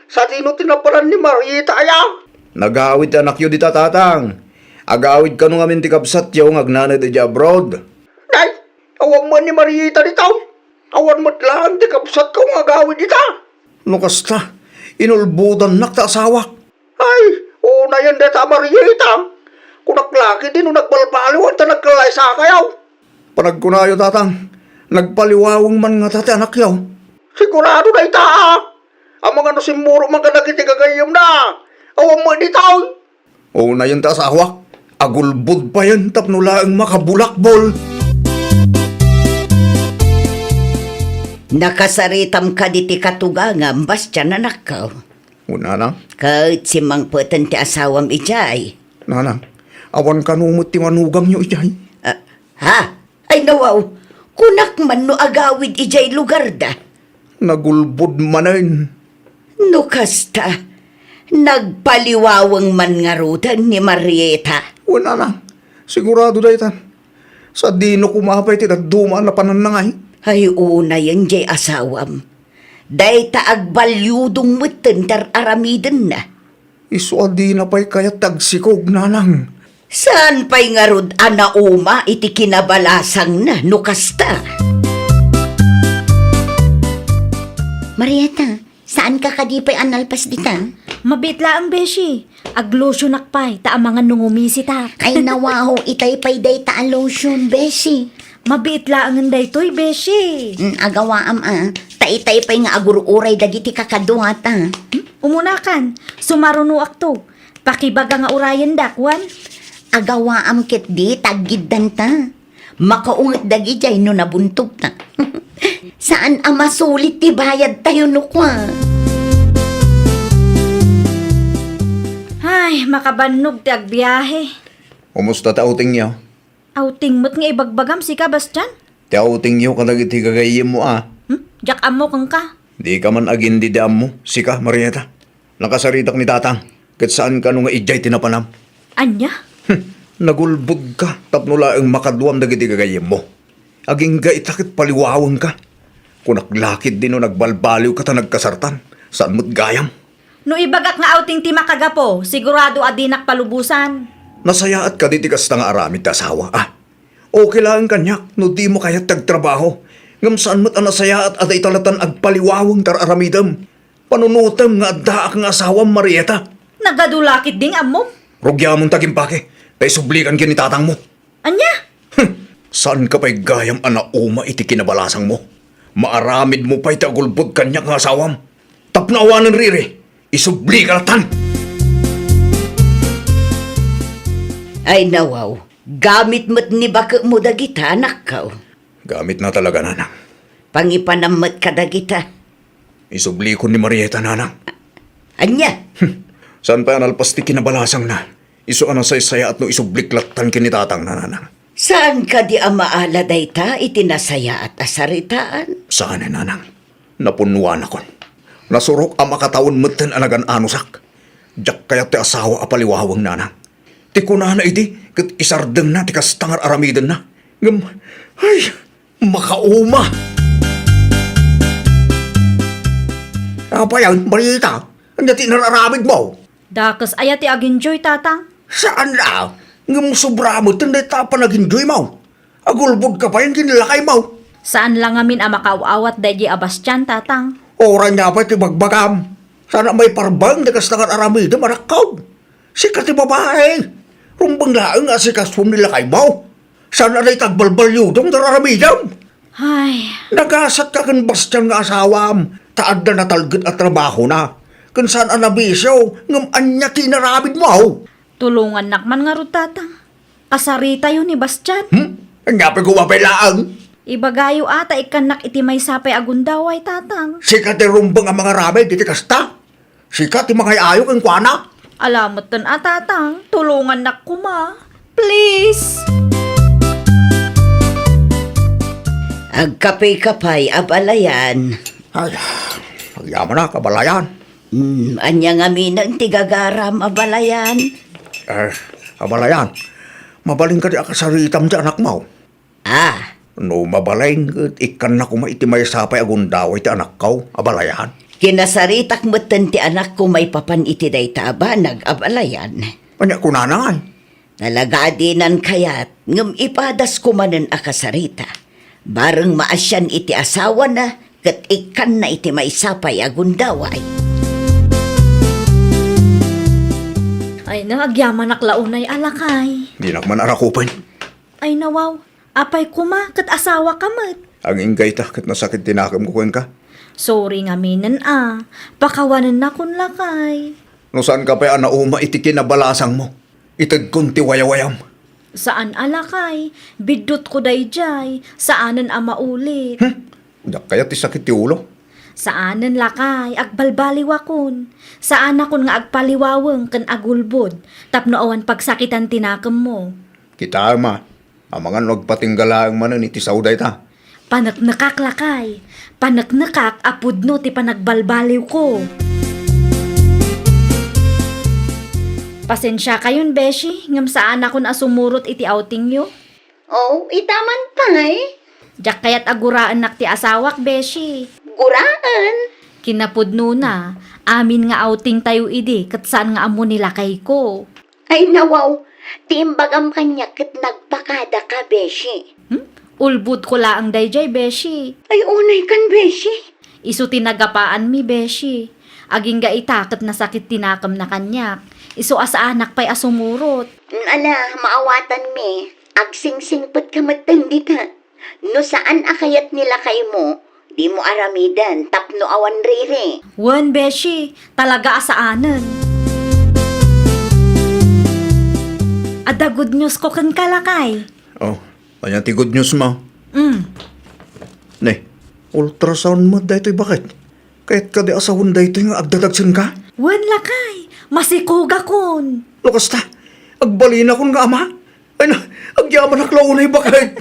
Sadino ti napalan ni Marieta aya? Nagawid ti anakyo dita, Tatang. Agawid kano ngamin ti kabsatyo nga agnanaed idiay abroad. Nay, awan met ni Marieta dita. Awan met laeng ti kabsatko nga agawid dita. No kasta, inulbodannak ta asawak. Ay, unayen dayta a Marieta. Kunak la ketdi no nagbalbaliwan ta nagkallaysakayo. Panagkunayo, Tatang, nagpaliwaweng man ngata ti anakyo. Sigurado dayta, a. Amangan no simmurot man kadagiti gagayyemna. Awan met ditoy. Unayen ti asawak. Agulbod payen tapno laeng makabulakbol. Nakasaritam kadi ti katugangam, Bastian, anakko? O, nanang. Ket simmangpeten ti asawam idiay. Nanang, Awan kano met ti manugangyo idiay? Ah, ha? Ay, nawaw, kunak man no agawid idiay lugarda. Nagulbod manen. No kasta, nagpaliwaweng man ngaruden ni Marieta. Wen, nanang, sigurado dayta. Sadino koma pay ti dadduma a napananna ngay? Ay, unayen diay asawam. Dayta agbaliudong metten ti ar-aramidenna. Isu a dina pay kayat ti agsikog, nanang. Saan pay ngarud a nauma iti kinabalasangna no kasta? Marieta, saan ka kadi pay a nalpas dita? Mabiit laeng, beshi. Aglotionak pay, ta amangan no ngumisitak. Ay, nawaw, itay pay dayta a lotion, beshi. Mabiit laengen daytoy, beshi. Mm, agawaam a. Ta itay pay nga agur-uray dagiti kakaduata. Hmm? Umunakan, sumarunoakto. Pakibaga nga urayendak, wen? Agawaam ketdi, taggiddanta. Makaunget dagidiay no nabuntogta. Saan a masulit ti bayadtayo no kua. Ay, makabannog ti agbiahe. Kumusta ti outingyo? Outing met nga ibagbagam sika, Bastian? Ti outingyo kadagiti gagayyemmo a. Hmm? Diak ammo kenka. Dika man agin-idi ammo, sika, Marieta. Nakasaritak ni Tatang, ket saan kano nga idiay ti napanam. Ania? Hmm, nagulbodka tapno laeng makaduam dagiti gagayyemmo. Agingga ita ket paliwawengka. Kunak la ketdi no nagbalbaliwka ta nagkasartan, saan met gayam. No ibagak nga outing ti makagapu, sigurado a dinak palubosan. Nasayaat kadi ti kasta nga aramid ti asawa, a? Okay laeng kaniak no dimo kayat ti agtrabaho, ngem saan met a nasayaat a dayta latan agpaliwaweng ti ar-aramidem. Panunotem nga addaak nga asawam, Marieta. Nagadu la ketdi nga ammom. Rugiamon ti agimpake, ta isublikan ken ni tatangmo. Ania? Hmm, saanka pay gayam a nauma iti kinabalasangmo? Maaramidmo pay ti agulbod kaniak nga asawam. Tapno awanen riri, isublika latan! Ay, nawaw, gamit met ni baketmo dagita, anakko. Gamitna talaga, nanang. Pangipanam met kadagita. Isublikon ni Marieta, nanang. Ania? Hmm. Saan pay a nalpas ti kinabalasangna? Isu a nasaysayaat no isublik lattan ken ni tatangna, nanang. Saan kadi a maala dayta iti nasayaat a saritaan? Saan, nanang. Napunnuanakon. Nasurok a makatawen metten a nagan-anusak. Diak kayat ti asawa a paliwaweng, nanang. Ti kunana idi ket isardengna ti kasta nga ar-aramidenna. Ngem, ay, makauma! Apay, Marieta? Ania ti inar-aramidmo? Dakes aya ti aginjoy, Tatang? Saan la, ngem sobra metten dayta a panaginjoymo. Agulbodka pay ken lakaymo. Saan la ngamin a makaaw-awat daydi a Bastian, Tatang. Uray nia pay ti bagbagam. Saan a maiparbeng ti kasta nga ar-aramidem, anakko. Sika ti babai. Rumbeng laeng nga asikasom ni lakaymo. Saan a dayta agbalbaliudong ti ar-aramidem. Ay. Nagasatka ken Bastian nga asawam, ta adda natalged a trabahona. Ken saan a nabisio, ngem ania ti inaramidmo? Tulongannak man ngarud, Tatang. Kasaritayo ni Bastian. Hmm? Ania pay koma pay laeng? Ibagayo a ta ikkannak iti maysa pay a gundaway, Tatang. Sika ti rumbeng a mangaramid iti kasta? Sika ti mangay-ayo kenkuana? Ala metten a, Tatang, tulongannak koma. Please. Agkapikapay, abalayan. Ay, agyamanak, abalayan. Hmm, ania ngaminen ti gagaram, abalayan? Eh, abalayan, mabalin kadi a kasaritam ti anakmo? Ah. No mabalin, ket ikkanna koma iti maysa pay a gundaway ti anakko, abalayan. Kinasaritak metten ti anakko maipapan iti dayta a banag, abalayan. Ania kunana ngay? Nalagadinan kayat, ngem ipadasko manen a kasarita. Bareng maasian iti asawana, ket ikkanna iti maysa pay a gundaway. Ay na, agyamanak la unay a lakay. Dinak man arakupen. Ay nawaw, apay koma ket asawaka met? Agingga ita ket nasakit ti nakemko kenka. Sorry ngaminen a, pakawanennakon lakay. No saanka pay a nauma iti kinabalasangmo, itedkon ti wayawayam. Saan a lakay, biddutko daydiay, saanen a maulit. Hmm? Diak kayat ti sakit ti ulo. Saanen, lakay, agbalbaliwakon. Saanakon nga agpaliwaweng ken agulbod tapno awan pagsakitan ti nakemmo. Kitaem a, amangan no agpatingga laeng manen iti sao dayta. Paneknekak, lakay. Paneknekak a pudno ti panagbalbaliwko. Pasensiakayon, beshi, ngem saanakon a sumurot iti outingyo. Oh, ita man pay? Diak kayat a guraennak ti asawak, beshi. Guraen? Kinapudnona, amin nga outing tayo idi ket saan nga ammo ni lakayko. Ay, nawaw, ti imbagam kaniak ket nagpakadaka, beshi. Hmm? Ulbodko laeng daydiay, beshi. Ay, unay kan, beshi. Isu ti nagapaanmi, beshi. Agingga ita ket nasakit ti nakemna kaniak. Isu a saanak pay a sumurot. Ala, maawatanmi. Agsingsingpetka metten dita. No saan a kayat ni lakaymo, dimo aramiden tapno awan riri. Wen, beshi, talaga a saanen. Adda good news ko kenka, lakay. Oh, ania ti good news mo? Mm. Ne, ultrasound met daytoy baket. Kayatka di a sawen daytoy nga agdadagsenka? Wen, lakay, masikogakon. No kasta, agbalinakon nga ama? Ay na, agyamanak la unay baket.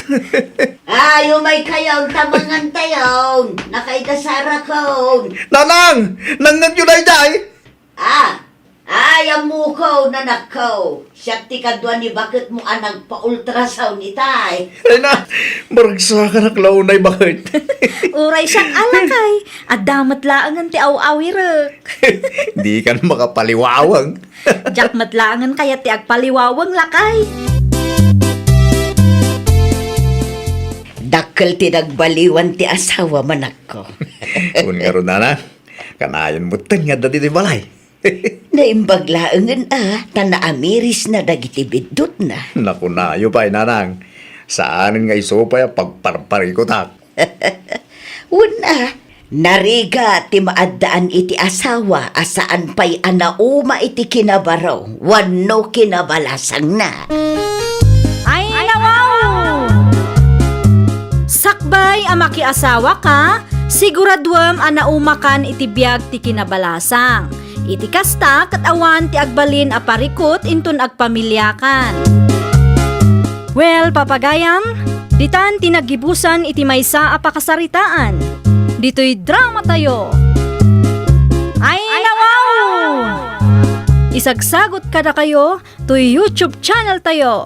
Ay, umaykayon, ta mangantayon. Nakaidasarakon. Nanang, nangngegyo daydiay? Ah, ay, ammokon, anakko. Siak ti kadua ni baketmo a nagpa-ultrasound itay. Ay na, maragsakanak la unay baket. Uray siak a, lakay, adda met laengen ti aw-awirek. Dikan makapaliwaweng. Diak met laengen kayat ti agpaliwaweng, lakay. Dakkel ti nagbaliwan ti asawa, manakko. Wen ngarud, nanang, kanayon metten nga adda ditoy balay. Naimbag laengen a, ta naamirisna dagiti biddutna. Nakunayo pay, nanang. Saanen nga isu pay a pagparparikutak. Wen a, narigat ti maaddaan iti asawa a saan pay a nauma iti kinabaro wenno kinabalasangna. Ay, nawaw! Sakbay a makiasawaka, siguraduem a naumakan iti biag ti kinabalasang. Iti kasta, ket awan ti agbalin a parikut inton agpamiliakan. Well, papagayam, ditan ti naggibusan iti maysa a pakasaritaan. Ditoy dramatayo. Ay, nawaw! Isagsagot kadakayo toy YouTube channel tayo,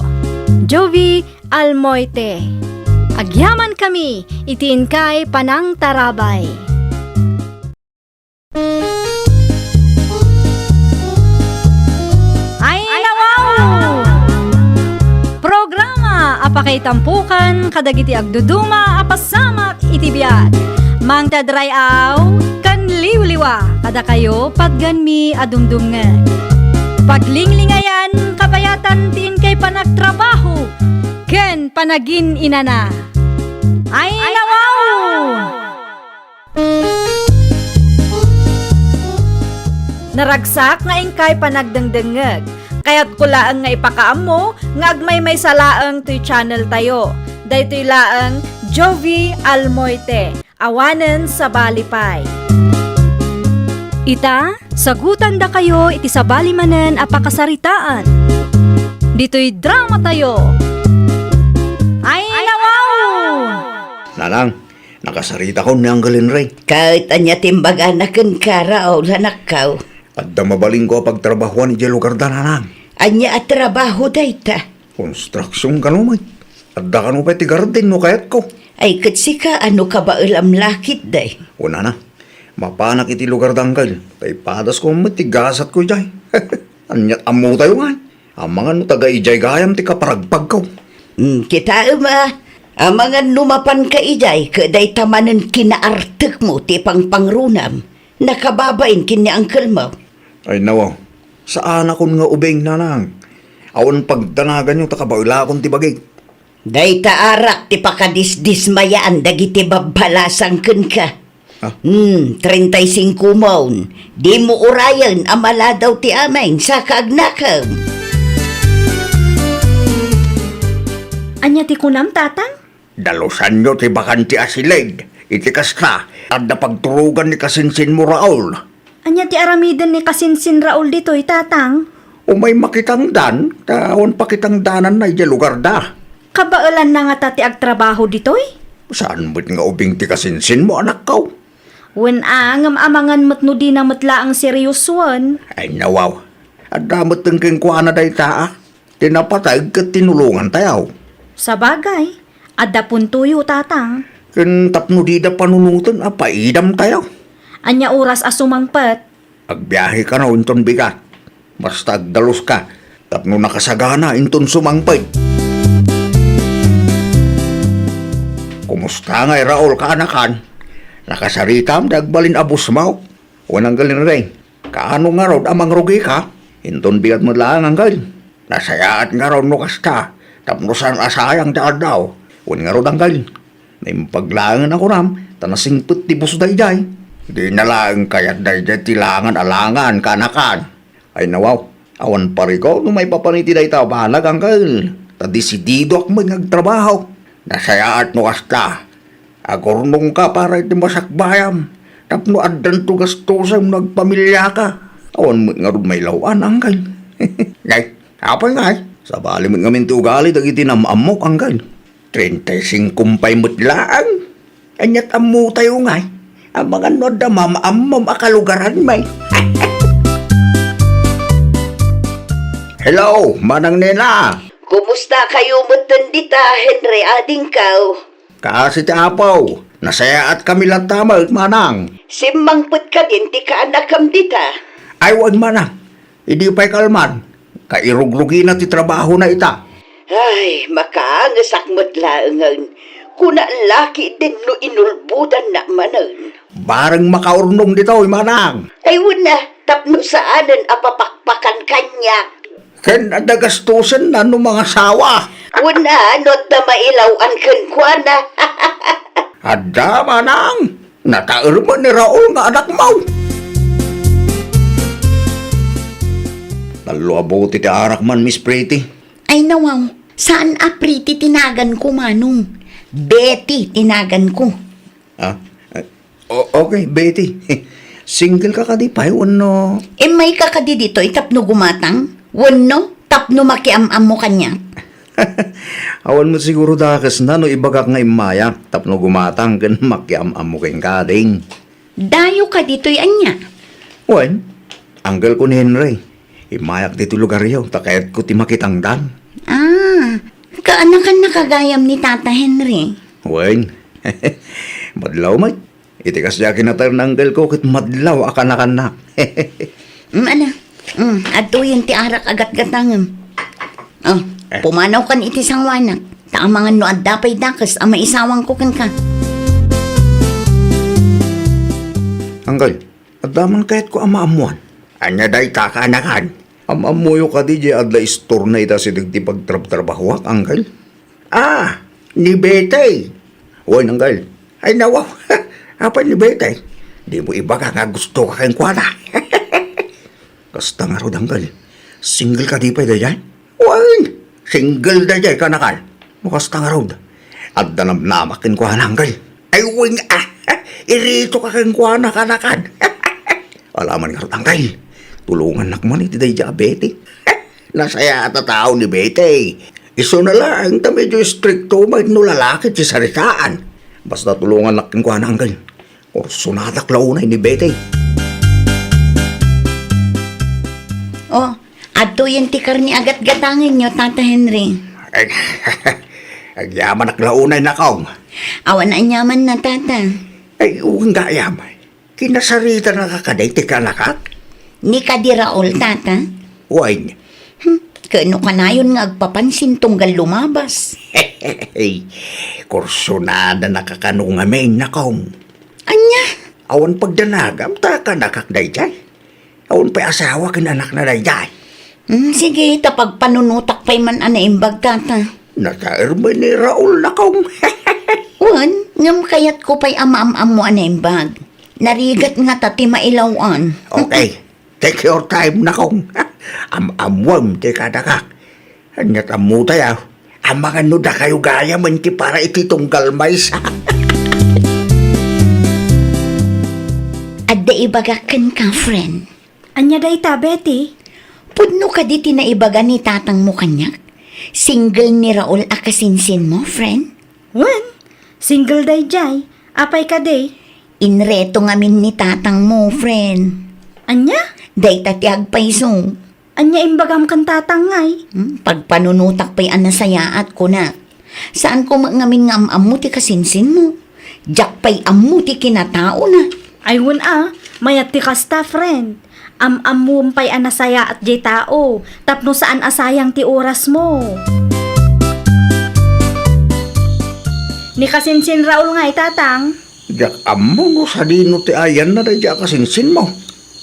Jovie Almoite. Agyamankami iti inkay panangtarabay. Ay, nawaw! Programa a pakaitampokan kadagiti agduduma a pasamak iti biag. Mangted ray-aw ken liwliwa kadakayo patgenmi a dumdumngeg. Paglinglingayan kabayatan ti inkay panagtrabaho ken panagin-inana. Ay, nawaw! Naragsak nga inkay panagdengdengngeg. Kayatko laeng nga ipakaammo nga agmaymaysa laeng toy channel tayo. Daytoy laeng Jovie Almoite, awanen sabali pay. Ita, sagutandakayo iti sabali manen a pakasaritaan. Ditoy dramatayo. Ay, nawaw! Nanang, nakasaritakon ni Uncle Henry. Ket ania ti imbagana kenka, Raul, anakko? Adda mabalinko a pagtrabahoan idiay lugarda, nanang. Ania a trabaho dayta? Construction kano met. Adda kano pay ti garden no kayatko. Ay, ket sika, ania kabaelam la ketdi? O, nana, mapanak iti lugarda, Uncle, ta ipadasko met ti gasatko idiay. Aniat ammotayo ngay? Amangan no taga idiay gayam ti kaparagpagko. Hmm, kitaem a, amangan no mapanka idiay, ket dayta manen kinaartekmo ti pangpangrunam. Nakababain ken ni uncle mo. Ay, nawaw. Saanakon nga ubing, nanang. Awan pagdanaganyo ta kabaelakon ti bagik. Dayta arak ti pakadisdismayaan dagiti babbalasang kenka. Ah? Hmm, treinta y cinco mon. Dimo urayen a maladaw ti ameng, saka agnakem. Ania ti kunam, Tatang? Dalusanyo ti bakante a siled. Iti kasta, adda pagturogan ni kasinsinmo, Raul. Ania ti aramiden ni kasinsin Raul ditoy, Tatang? Umay makitangdan, ta awan pakitangdananna idiay lugarda. Kabaelanna ngata ti agtrabaho ditoy? Saan met nga ubing ti kasinsinmo, anakko? Wen a, ngem amangan met no dina met laeng seriosoen. Ay, nawaw. Adda met kenkuana dayta, a. Ti napateg ket tinulongantayo. Sabagay, adda puntoyo, Tatang. Ken tapno dida panunoten a paidamtayo. Ania oras a sumangpet? Agbiahe kano inton bigat. Basta agdaluska tapno nakasagana inton sumangpet. Kumusta ngay, Raul, kaanakan? Nakasaritam ti agbalin a busmaw? Wen, Angkel Henry, kaano ngarud a mangrugika? Inton bigat met laeng, Angkel. Nasayaat ngarud no kasta, tapno saan a sayang ti aldaw. Wen ngarud, Angkel, naimbag laengen a kunam, ta nasingpet ti bus daydiay. Dina laeng kayat daydiay ti langan a langan, kaanakan. Ay, nawaw, awan pariko no maipapan iti dayta a banag, Angkel. Ta desididoak met nga agtrabaho. Nasayaat no kasta. Agurnongka para iti masakbayam, tapno addanto gastosem no agpamiliaka. Awan met ngarud mailaw-an, Angkel. Ngay, apay ngay? Sabali met ngamin ti ugali dagiti nam-ammok, Angkel. Treinta y cinco pay met laeng. Aniat ammotayo ngay? Amangan no adda mam-ammom a kalugaranmi. Hello, Manang Nena! Kumusta kayo metten dita, Henry, adingko? Kaasi ti Apo, nasayaatkami latta met, Manang. Simmangpet kadin ti kaanakam dita? Ay, wen, Manang. Idi pay kalman, kairugrugina ti trabahona ita. Ay, makaangesak met laengen. Kuna la ketdin no inulbodanna manen. Bareng makaurnong ditoy, Manang. Ay, wen a, tapno saanen a papakpakan kaniak. Ken adda gastosenna no mangasawa. Wen a, no adda mailaw-an kenkuana. Adda, Manang. Nataer met ni Raul nga anakmo. Tallo a bote ti arak man, Miss Pretty. Ay, nawaw. Saan a Pretty ti naganko, Manong. Betty ti naganko. Ah, eh, o-, okay, Betty. Single ka kadi pay wenno? Immayka kadi ditoy tapno gumatang? Wenno tapno makiam-ammo kaniak? Awan met siguro dakesna no ibagak nga immayak tapno gumatang ken makiam-ammo kenka, ding. Dayo ka ditoy ania? Wen, uncle ko ni Henry. Immayak ditoy lugaryo, ta kayatko ti makitangdan. Ah, kaanakanna gayam ni Tata Henry? Wen, madlaw met. Iti kasdiay a kinataer ni uncle ko ket madlaw a kaanakannak. Mm, ala. Mm, adtoyen ti arak a gatgatangem. Oh, eh, pumanawkan iti sangoanak. Ta amangan no adda pay dakes a maisawangko kenka. Uncle, adda man kayatko a maammoan. Ania dayta, kaanakan? Am-ammoyo kadi diay adda istorna ita asideg ti pagtrabtrabahoak, uncle? Ah, ni Betty. Wen, uncle. Ay, nawaw. Apay ni Betty? Dimo ibaga nga gustoka kenkuana. Kasta ngarud, uncle. Single kadi pay daydiay? Wen, single daydiay, kaanakan. No kasta ngarud, adda namnamak kenkuana, uncle. Ay, wen, ah, iritoka kenkuana, kaanakan. Ala man ngarud, uncle. Tulongannak man iti daydiay a Betty. Nasayaat a tao ni Betty. Isuna laeng ta medyo istrikto met no lalaki ti saritaan. Basta tulongannak kenkuana, uncle. Kursonadak la unay ni Betty. Oh, adtoyen ti karne a gatgatangenyo, Tata Henry. Ay, agyamanak la unay, nakong. Awan aniamanna, Tata. Ay, wen gayam. Kinasaritanaka kadi ti kaanakak? Ni kadi Raul, Tata? Wen. Hmm, ken no kanayon nga agpapansin tunggal lumabas. Kursonadanaka kano ngamin, nakong. Ania? Awan pagdanagam ta kaanakak daydiay. Awan pay asawa ken anakna daydiay. Hmm, sige, ta pagpanunotak pay man a naimbag, Tata. Nataer met ni Raul, nakong. Wen, ngem kayatko pay a maam-ammo a naimbag. Narigat ngata ti mailaw-an. Okay. Take your time, nakong. Am-ammoem ti kaanakak. Aniat ammotayo? Amangan no dakayo gayamen ti para iti tunggal maysa. Adda ibagak kenka, friend. Ania dayta, Betty? Pudno kadi ti naibaga ni tatangmo kaniak? Single ni Raul a kasinsinmo, friend? Wen, single daydiay. Apay kadi? Inreto ngamin ni tatangmo, friend. Ania? Dayta ti agpayso. Ania imbagam ken tatang ngay? Hmm, pagpanunotak pay a nasayaat, kunak. Saanko met ngamin nga am-ammo ti kasinsinmo. Diak pay ammo ti kinataona. Ay, wen a, mayat ti kasta, friend. Am-ammom pay a nasayaat diay tao, tapno saan a sayang ti orasmo. Ni kasinsin Raul ngay, tatang? Diak ammo no sadino ti ayanna daydiay a kasinsinmo.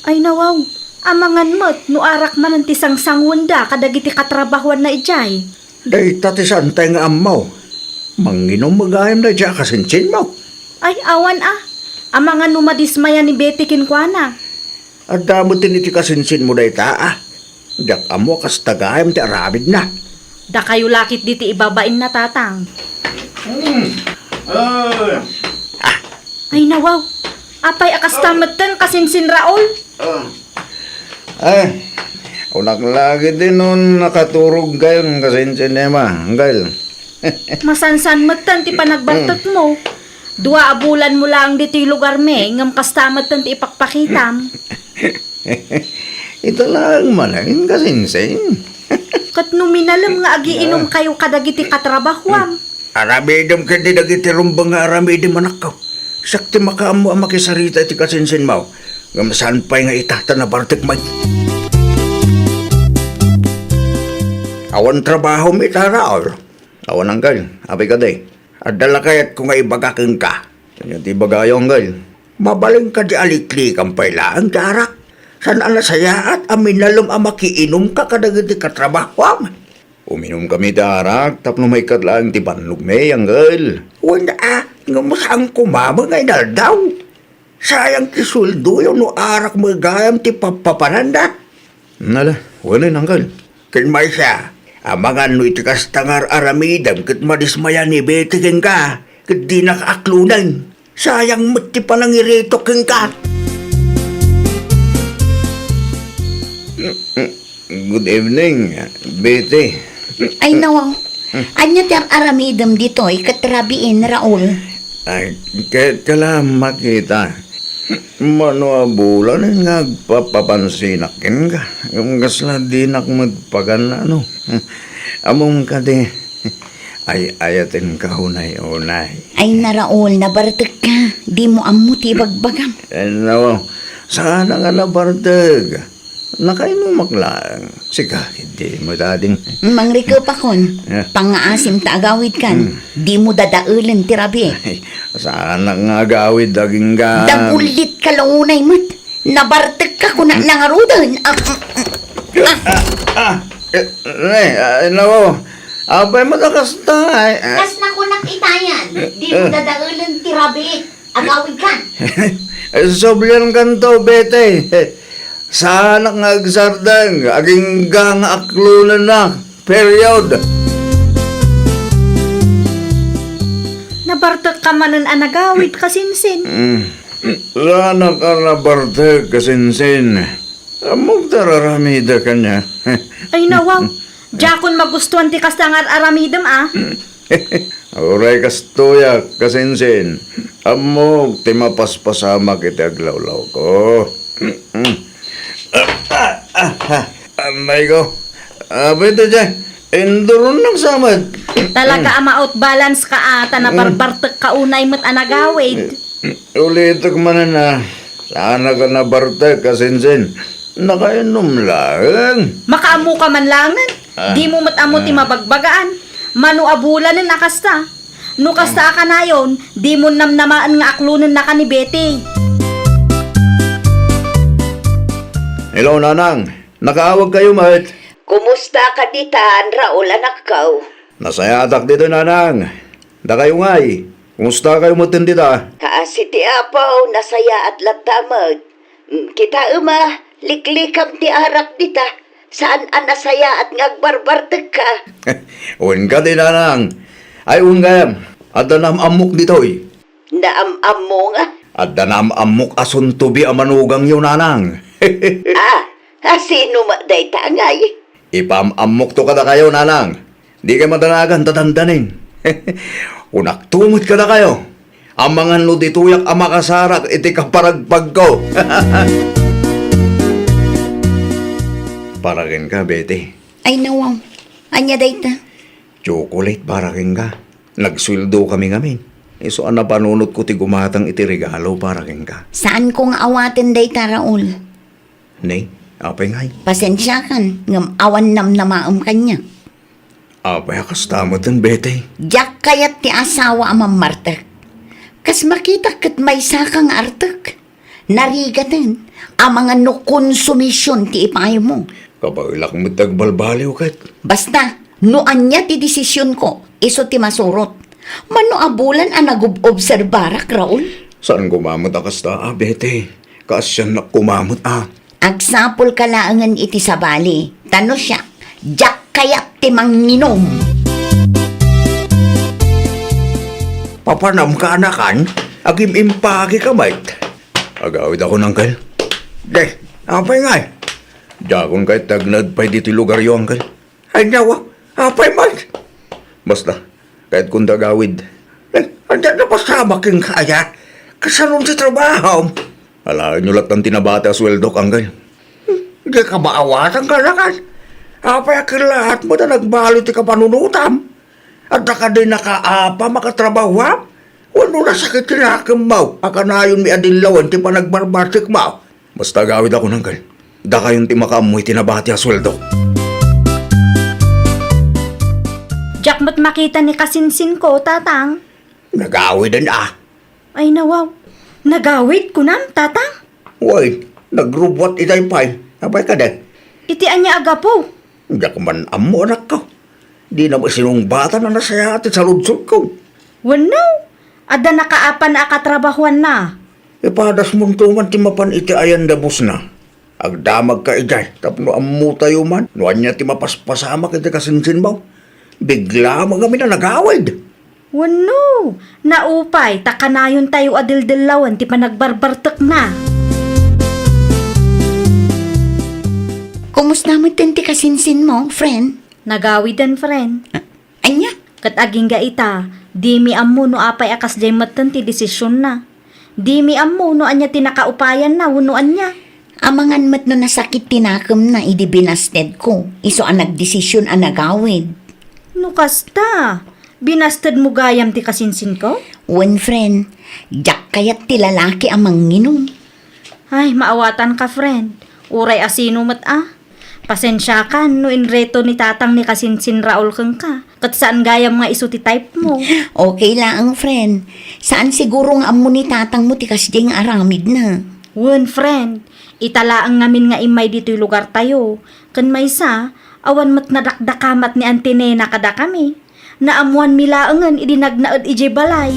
Ay, nawaw, amangan met no arak manen ti sangsanguenda kadagiti katrabahuanna idiay. Dayta ti saantay nga ammo. Manginom met gayam daydiay a kasinsinmo. Ay, awan a. Amangan no madismaya ni Betty kenkuana. Adda met iti kasinsinmo dayta a. Diak ammo a kasta gayam ti aramidna. Dakayo la ketdi ti ibabainna, tatang. Mm. Ah. Ay, nawaw. Apay a kasta metten, kasinsin Raul? Ah. Ay, kunak la ketdi no nakaturogkayon, kasinsin Emma, Angkel. Masansan metten ti panagbartekmo. Dua a bulanmo laeng ditoy lugarmi, ngem kasta metten ti ipakpakitam. Ita laeng manen, kasinsin. Ket no minalem nga agiinumkayo kadagiti katrabahuam. Aramidem ketdi dagiti rumbeng nga aramidem, anakko. Siak ti makaammo a makisarita iti kasinsinmo. Ngem saan pay nga ita ta nabartek met. Awan trabahom ita, Raul? Awan, Angkel. Apay kadi? Adda la kayatko nga ibaga kenka. Ania ti ibagayo, Angkel? Mabalin kadi a liklikam pay laeng ti arak? Saan a nasayaat a minalem a makiinumka kadagiti katrabahuam? Uminumkami ti arak tapno maikkat laeng ti bannogmi, Angkel. Wen a, ngem saan koma met nga inaldaw. Sayang ti sueldoyo no arak met gayam ti pappapananda. Ala, wen, Angkel. Ken maysa, amangan no iti kasta nga ar-aramidem ket madismaya ni Betty kenka, ket dinak aklonen. Sayang met ti panangiritok kenka. Good evening, Betty. Ay, nawaw. Ania ti ar-aramidem ditoy ket rabiin, Raul? Ay, ket kala makita. Mano a bulan nga agpapapansinak kenka. Ngem kasla dinak met pagan-ano. Ammom kadi, ay-ayatenka unay-unay. Ay, na, Raul, nabartekka. Dimo ammo ti ibagbagam. Eh, no, saan a nga nabartek. Nakainumak laeng. Sika, di mo dading. Mangrikepakon. Eh. Pangngaasim ta agawidkan. Hmm. Dimo dadaelen ti rabii. Ay, saanak nga agawid agingga. Dagullitka la unay met. Nabartekka, kunak la ngaruden. Ah, ah, ah. Ah, ah. Eh, ne, ah, nako. Apay met a kasta, ay, ah. Kasla kunak itayan. Dimo dadaelen ti rabii. Agawidkan. Subliankanto, Betty. Saanak nga agsardeng, agingga nga aklonennak. Period. Nabartekka manen a nagawid, kasinsin. Mm. Saanak a nabartek, kasinsin. Ammok ta ar-aramidek kaniak. Ay, nawaw. Diakon magustuan ti kasta nga ar-aramidem, a. Uray kastoyak, kasinsin. Ammok ti mapaspasamak iti aglawlawko. Ah, ah, ah, ah. Amay ko. Apay ita, Jay? Induronnak sa met. Talaga a ma-out balance ka, a, ta nabarbartek ka unay met a nagawid. Ulitek manen, a. Saanak a nabartek, kasinsin. Nakainom laeng. Makaammoka man laengen. Ah. Dimo met ammo ti mabagbagaan. Mano a bulanen a kasta. No kasta a kanayon, dimo namnamaen nga aklonennaka ni Betty. Hello, Nanang. Nakaawagkayo met. Kumusta ka ditan, Raul, anakko? Nasayaatak ditoy, Nanang. Dakayo ngay, kumustakayo metten dita? Kaasi ti Apo, nasayaat latta met. Mm, kitaem a, liklikam ti arak dita. Saan a nasayaat nga agbarbartekka? Wen kadi, Nanang. Ay, wen gayam, adda naam-ammok ditoy. Naam-ammo nga? Adda naam-ammok a suntobi a manugangyo, nanang. Ah, a, sino met dayta, ngay? Ipaam-ammokto kadakayo, nanang. Dikay madanagan ta dandanin. Kunakto met kadakayo, amangan no ditoyak a makasarak iti kaparagpagko. Para kenka, Betty. Ay, nawaw. Ania dayta? Chocolate para kenka. Nagsueldo kami ngamin. Isu a napanunotko ti gumatang iti regalo para kenka. Saanko nga awaten dayta, Raul. Ne, apay ngay? Pasensiakan, ngem awan namnamaem kaniak. Apay a kasta metten, Betty? Diak kayat ti asawa a mammartek. Kas makitak ket maysaka nga artek. Narigaten, amangan no konsumision ti ipaymo. Kabaelak met ti agbalbaliw ket. Basta, no ania ti desisionko, isu ti masurot. Mano a bulan a nagub-obserbarak, Raul? Saan koma met a kasta, a, Betty? Kaasiannak koma met, a. Agsapulka laengen iti sabali, ta no siak, diak kayat ti manginum. Papanamka, anakan? Agim-impakika met. Agawidakon, Uncle. De, apay ngay? Diakon kayat ti agnaed pay ditoy lugaryo, Uncle. Ay, nawa, apay met? Basta, kayatkon ti agawid. Eh, ania napasamak kenka aya? Kasanon ti trabahom? Alaenyo lattan ti nabati a sueldok, Uncle. Dika maawatan, anakan? Apay a kellaatmo ta nagbaliw ti kapanunotam? Adda kadi nakaapam a katrabahuam? Wenno nasakit ti nakemmo a kanayonmi a dillawen ti panagbarbartekmo? Basta agawidakon, Uncle. Dakayon ti makaammo iti nabati a sueldo. Diak met makita ni kasinsinko, Tatang. Nagawiden, a. Ay, nawaw. Nagawid, kunam, Tatang? Wen, nagrubbuat itay pay. Apay kadi? Iti ania a gapu? Diak man ammo, anakko. Dina met sinungbatan a nasayaat ti saludsodko. Wenno, adda nakaapan a katrabahuanna. Ipadasmonto man ti mapan iti ayan da bossna. Agdamagka idiay tapno ammotayo man no ania ti mapaspasamak iti kasinsinmo. Bigla met ngamin a nagawid. Wenno, naupay ta kanayontayo a dildillawen ti panagbarbartekna. Kumusta metten ti kasinsinmo, friend? Nagawiden, friend. A-, ania? Ket agingga ita, dimi ammo no apay a kasdiay metten ti desisionna. Dimi ammo no ania ti nakaupayanna wenno ania. Amangan met no nasakit ti nakemna idi binastedko, isu a nagdesision a nagawid. No kasta, binastedmo gayam ti kasinsinko? Wen, friend, diak kayat ti lalaki a manginum. Ay, maawatanka, friend. Uray a sino met a. Pasensiakan no inreto ni Tatang ni kasinsin Raul kenka, ket saan gayam nga isu ti type mo. Okay laeng, friend. Saan siguro nga ammo ni Tatangmo ti kasdiay nga aramidna. Wen, friend. Ita laeng ngamin nga immay ditoy lugartayo. Ken maysa, awan met nadakdakamat ni Auntie Nena kadakami. Naammoanmi laengen idi nagnaed idiay balay.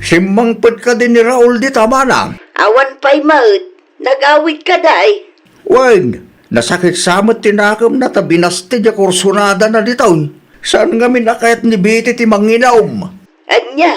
Simmangpet kadi ni Raul dita, manang? Awan pay met. Nagawid kadi. Wen, nasakit sa met ti nakemna ta binasted a kursunadana ditoy. Saan ngamin a kayat ni Betty ti manginum? Ania?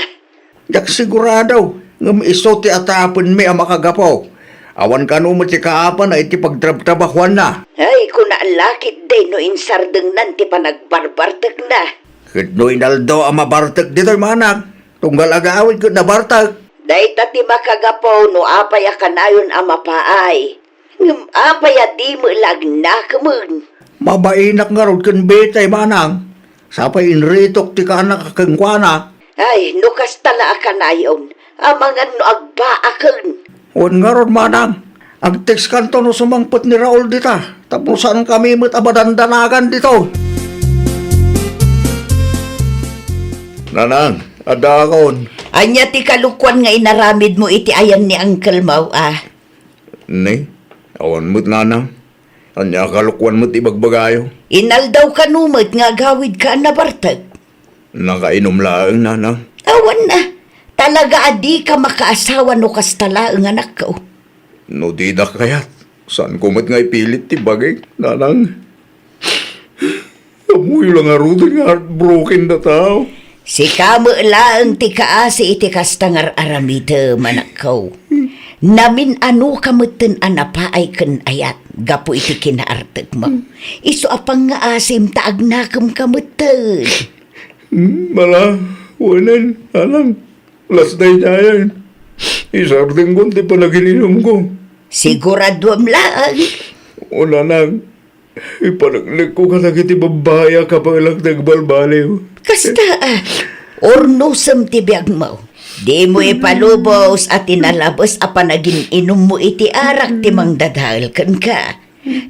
Diak sigurado, ngem isu ti atapenmi a makagapu. Awan kano met ti kaapana iti pagtrabtrabahuanna. Ay, kuna la ketdi no insardengnan ti panagbarbartekna. Ket no inaldaw a mabartek ditoy, manang, tunggal agawid ket nabartek. Dayta ti makagapu no apay a kanayon a mapaay. Ngem apay a dimo la agnakemen? Mabainak ngarud ken Betty, manang. Sapay inretok ti kaannak kenkuana. Ay, no kasta la a kanayon, amangan no agbaaken. Wen ngarud, manang, agtext kanto no sumangpet ni Raul dita, tapno saan kami met a madandanagan dito. Nanang, adda akon. Ania ti kalokoan nga inaramidmo iti ayan ni uncle mo, a? Ne, awan met, nanang. Ania a kalokoan met ti ibagbagayo? Inaldaw kano met nga agawidka a nabartek? Nakainum laeng, nanang. Awan a. Talaga a dika makaasawa no kasta laeng, anakko. No dida kayat, saanko met nga ipilit ti bagik, nanang. Ammoyo la ngaruden nga heartbroken dataw. Sika met laeng ti kaasi iti kasta nga ar-aramidem, anakko. Namin-anoka metten a napaay ken ayat gapu iti kinaartekmo. Isu a pangngaasim ta agnakemka metten. Hmm, mala, wenen, alang, las daydiayen. Isardengkon ti panagin-inumko. Siguraduem laeng. O, nanang, ipaneknekko kadagiti babbai a kabaelak ti agbalbaliw. Kasta, a, urnosem ti biagmo. Dimo ipalubos a ti nalabes a panagin-inummo iti arak ti mangdadael kenka.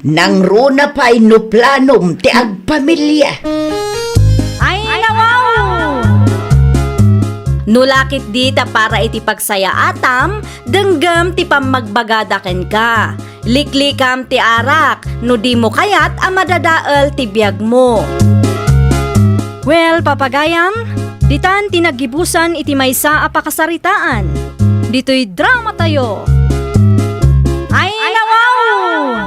Nangruna pay no planom ti agpamilia. Ay, nawaw! No la ketdi ta para iti pagsayaatam, denggem ti pammagbagada kenka. Liklikam ti arak no dimo kayat a madadael ti biagmo. Well, papagayam, ditan ti naggibusan iti maysa a pakasaritaan. Ditoy dramatayo. Ay, nawaw!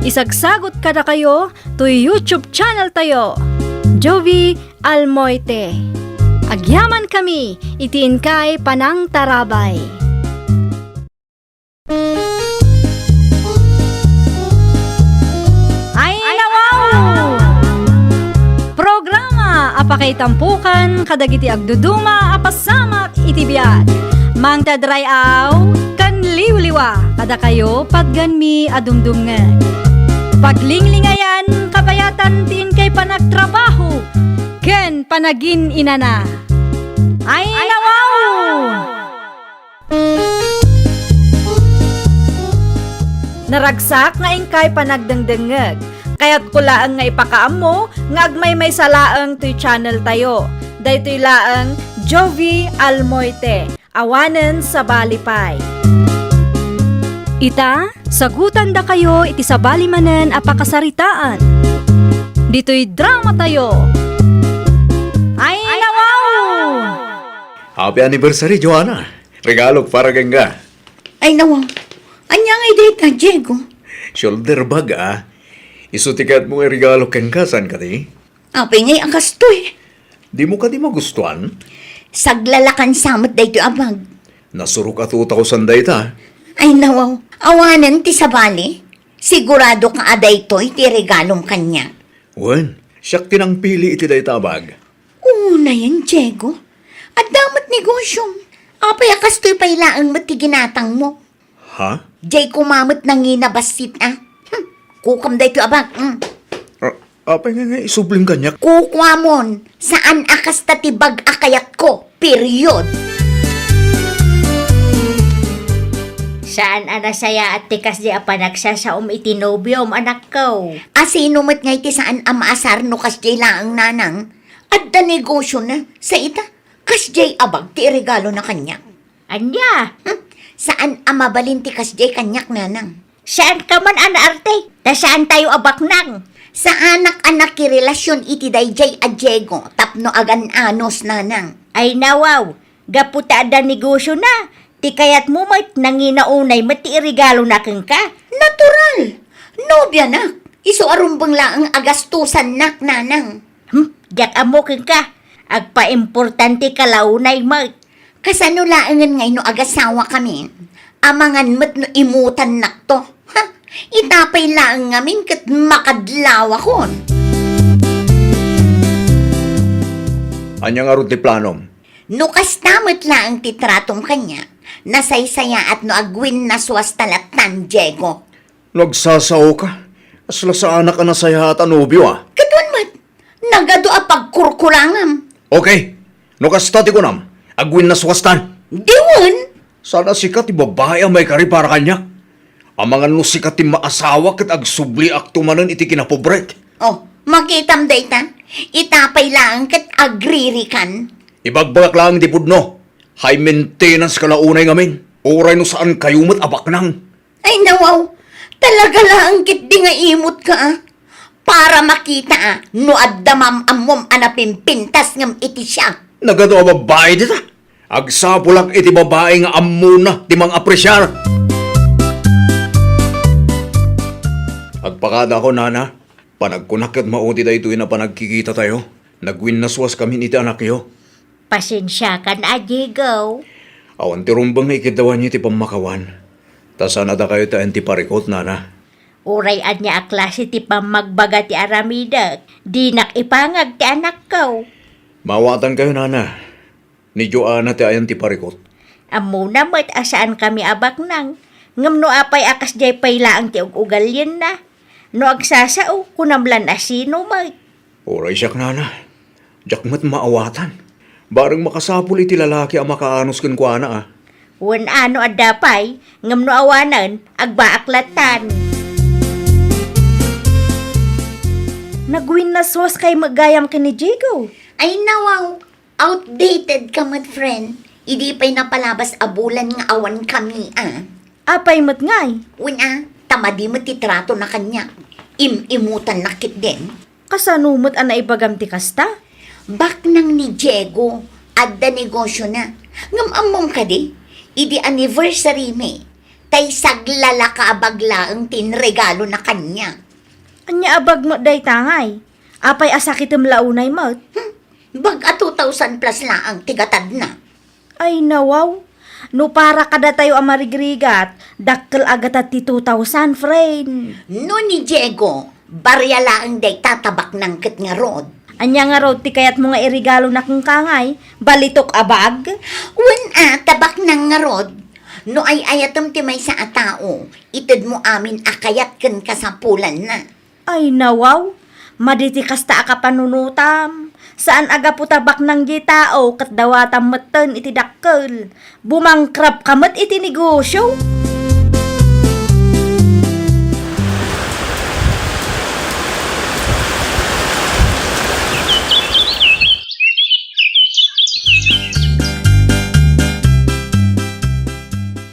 Isagsagot kadakayo toy YouTube channel tayo, Jovie Almoite. Agyamankami iti inkay panangtarabay. Ay, nawaw! Programa a pakaitampokan kadagiti agduduma a pasamak iti biag. Mangted ray-aw ken liwliwa kadakayo patgenmi a dumdumngeg. Paglinglingayan kabayatan ti inkay panagtrabaho ken panagin-inana. Ay, nawaw! Naragsak nga inkay panagdengdengngeg. Kayatko laeng nga ipakaammo nga agmaymaysa laeng toy channel tayo. Daytoy laeng Jovie Almoite. Awanen sabali pay. Ita, sagutandakayo iti sabali manen a pakasaritaan. Ditoy dramatayo. Ay, nawaw! Happy anniversary, Joanna! Regalok para kenka. Ay, nawaw. Ania ngay dayta, Diego? Shoulder bag, a. Isu ti kayatmo nga iregalo kenka, saan kadi? Apay ngay a kastoy? Dimo kadi magustuan? Saglalakan sa met daytoy a bag. Nasurok a two thousand dayta. Ay, nawaw. Awanen ti sabali. Siguradoka a daytoy ti regalom kaniak? Wen, siak ti nangpili iti dayta a bag. Unayen, Diego. Adda met negosiom. Apay a kastoy pay laeng met ti ginatangmo? Ha? Diay koma met nangina bassit, a. Hmm. Kukam daytoy a bag. Hmm. A-, apay nga, nga isublim kaniak? Kukuamon. Saan a kasta ti bag a kayatko. Period. Saan a nasayaat ti kasdi a panagsasaom iti nobiom, anakko? A, sino met ngay ti saan a maasar no kasdiay laeng, nanang? Adda negosiona. Sa ita, kasdiay a bag ti iregalona kaniak. Ania? Hmm, saan a mabalin ti kasdiay kaniak, nanang. Saanka man a naarte, ta saantayo a baknang. Saanak a nakirelasion iti daydiay a Diego tapno agan-anos, nanang. Ay, nawaw, gapu ta adda negosiona, ti kayatmo met nangina unay met ti iregalona kenka. Natural! Nobianak, isu a rumbeng laeng a gastosannak, nanang. Hmm, diak ammo kenka. Agpaimportanteka la unay met. Kasano laengen ngay no agasawakami? Amangan met no imutannakto. Ha? Ita pay laeng ngamin ket makadlawakon. Ania ngarud ti planom? No kasta met laeng ti tratom kaniak, nasaysayaat no agwinnasuasta lattan, Diego. No agsasaoka, kasla saanak a nasayaat a nobio, a. Ket wen met, nagadu a pagkurkurangam. Okay, no kasta ti kunam, agwinnasuastan. Di wen. Saan a sika ti babbai a maikari para kaniak? Amangan no sika ti maasawa ket agsubliakto manen iti kinapobrek. Oh, makitam dayta? Ita pay laeng ket agririkan. Ibagbagak laeng ti pudno. High maintenance ka la unay ngamin. Uray no saankayo met a baknang. Ay, nawaw, talaga laeng ketdi nga imutka, a. Para makita, a, no adda maam-ammom a napimpintas ngem iti siak. Nagadu a babbai dita. Agsapulak iti babbai nga ammona ti mang-apresiar. Agpakadako, nana. Panagkunak ket maudi daytoy a panagkikitatayo. Nagwinnaswaskamin iti anakyo. Pasensiakan a, Diego. Awan ti rumbeng nga ikiddawanyo iti pammakawan. Ta saan a dakayo ti ayan ti parikut, nana. Uray ania a klase ti pammagbaga ti aramidek, dinak ipangag ti anakko. Maawatankayo, nana. Ni Joanna ti ayan ti parikut. Ammona met a saankami a baknang, ngem no apay a kasdiay pay laeng ti ug-ugalyenna? No agsasao, kunam lan a sino met. Uray siak, nana. Diak met maawatan. Bareng makasapul iti lalaki a makaanus kenkuana, a. Wen a, no adda pay, ngem no awanen, agbaak lattan. Nagwinnaswaskay met gayam ken ni Diego. Ay, nawaw. Outdated ka met, friend. Idi pay napalabas a bulan nga awankami, a. Apay met ngay? Wen a, ta madi met ti tratona kaniak. Im-imutannak ketdin. Kasano met a naibagam ti kasta? Baknang ni Diego, adda negosiona. Ngem ammom kadi, idi anniversary mi, tay saglalaka a bag laeng ti inregalona kaniak. Ania a bag met dayta ngay? Apay a sakitem la unay met? Hmm, bag a two thousand plus laeng ti gatadna. Ay, nawaw. No para kadatayo a marigrigat, dakkel a gatad ti two thousand, friend. No ni Diego, barya laeng dayta ta baknang ket ngarud. Ania ngarud ti kayatmo nga iregalona kenka ngay? Balitok a bag? Wen a, ta baknang ngarud. No ay-ayatem ti maysa a tao, itedmo amin a kayat ken kasapulanna. Ay, nawaw! Madi ti kasta a kapanunotam. Saan a gapu ta baknang diay tao ket dawatam metten iti dakkel. Bumangkrap ka met iti negosio.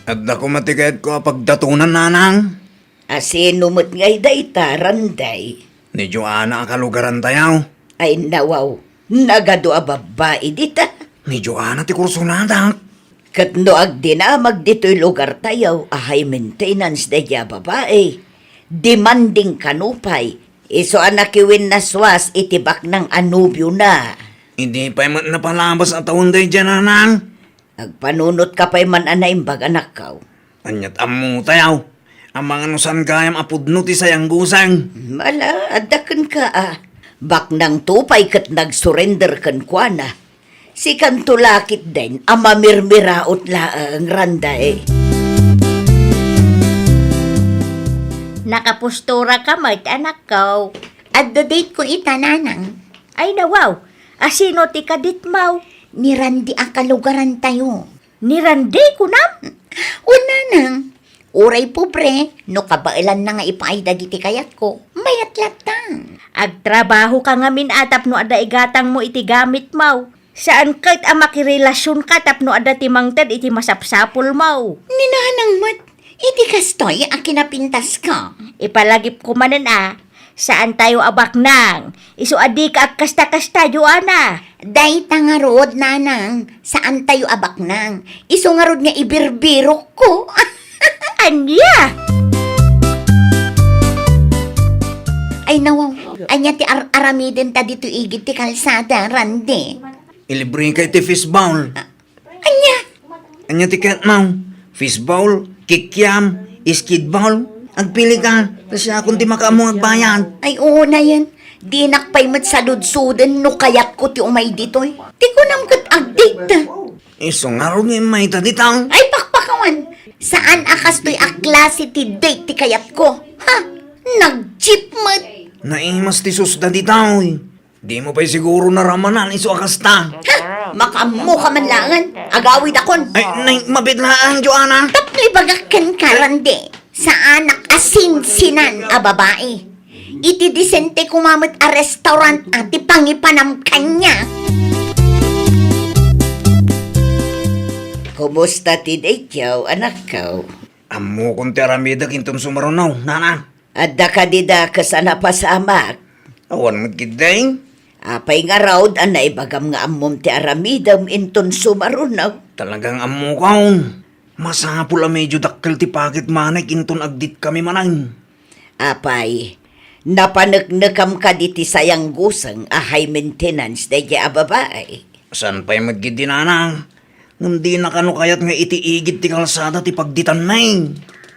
Adda koma ti kayatko a pagdatonan, nanang. A sino met ngay dayta, Randay? Ni Joanna a kalugarantayo. Ay, nawaw, nagadu a babbai dita. Ni Joanna ti kursonadak. Ket no agdinamag ditoy lugartayo a high maintenance daydiay a babai, demanding kano pay, isu a nakiwinnaswas iti baknang a nobiona. Idi pay met napalabas a tawen daydiay, nanang. Agpanunotka pay man a naimbag, anakko. Aniat ammotayo? Amangan no saan gayam a pudno ti sayanggusang. Mala, adda kenka a. Baknangto pay ket nagsurrender kenkuana. Sikanto la ketdin a mamirmiraot laeng, Randay. Nakapostura ka met, anakko. Adda date ko ita, nanang. Ay, nawaw. A sino ti kaditmo? Ni Randy a kalugarantayo. Ni Randy, kunam? Wen, nanang. Uray pobre, no kabaelanna nga ipaay dagiti kayatko, mayat latta. Agtrabahoka ngamin a tapno adda igatangmo iti gamitmo. Saan ket a makirelasionka tapno adda ti mangted iti masapsapulmo. Ni nanang met, iti kastoy a kinapintasko. Ipalagipko manen a, saantayo a baknang. Isu a dika agkasta-kasta, Joanna. Dayta ngarud, nanang, saantayo a baknang. Isu ngarud nga ibirbirokko. Ania? Ay, nawaw. Ania ti ar-aramidenta ditoy igid ti kalsada, Randy? Ilibreka iti fishball. Ah, Ania? Ania ti kayatmo? Fishball, kikiam, skidball? Agpilika, ta siakon ti makaammo nga agbayad. Ay, oo, nayen. Dinak pay met saludsuden no kayatko ti umay ditoy. Ti kunam ket agdate. Isu ngarud nga immayta dita. Ay, pakpakawan. Saan a kastoy a klase ti date ti kayatko? Ha? Nag-jeep met. Naimas ti susda dita, oy. Dimo pay siguro naramanan isu a kasta. Ha? Makaammoka man laengen. Agawidakon. Ay, nay, mabit laeng, Joanna. Tapno ibagak kenka, Randy, saanak a sinsinan a babai. Iti disente koma met a restaurant a ti pangipanam kaniak. Kumusta ti daytoy, anakko? Ammokon ti aramidek inton sumaruno, nana. Adda kadi dakes a napasamak? Awan met ketdi. Apay ngarud a naibagam nga ammom ti aramidem inton sumaruno? Talagang ammokon. Masapul a medyo dakkel ti pocket money inton agdate kami manen. Apay, Napaneknekam kadi ti sayangguseng a high maintenance daydiay a babai. Saan pay met ketdi, nanang? Ngem dina kano kayat nga iti igid ti kalsada ti pagditanmi?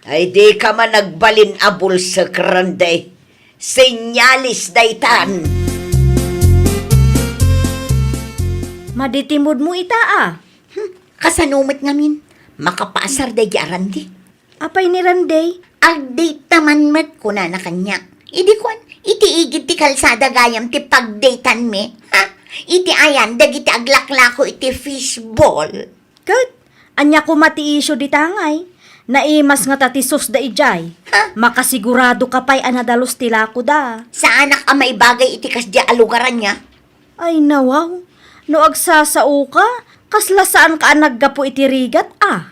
Ay, dika man agbalin a bulsek, Randy. Senyales daytan. Madi ti moodmo ita a. Hmm, kasano met ngamin? Makapaasar daydiay a Randy. Apay ni Randy? Agdate ta man met, kunana kaniak. Idi kuan, iti igid ti kalsada gayam ti pagdatanmi. Ha? Iti ayan, dagiti aglaklako iti fishball. Ket, ania koma ti issue dita ngay? Naimas ngata ti sus da idiay. Ha? Makasigurado ka pay a nadalus ti lakoda. Saanak a maibagay iti kasdiay a lugar ania? Ay, nawaw. No agsasaoka, kasla saanka a naggapu iti rigat a.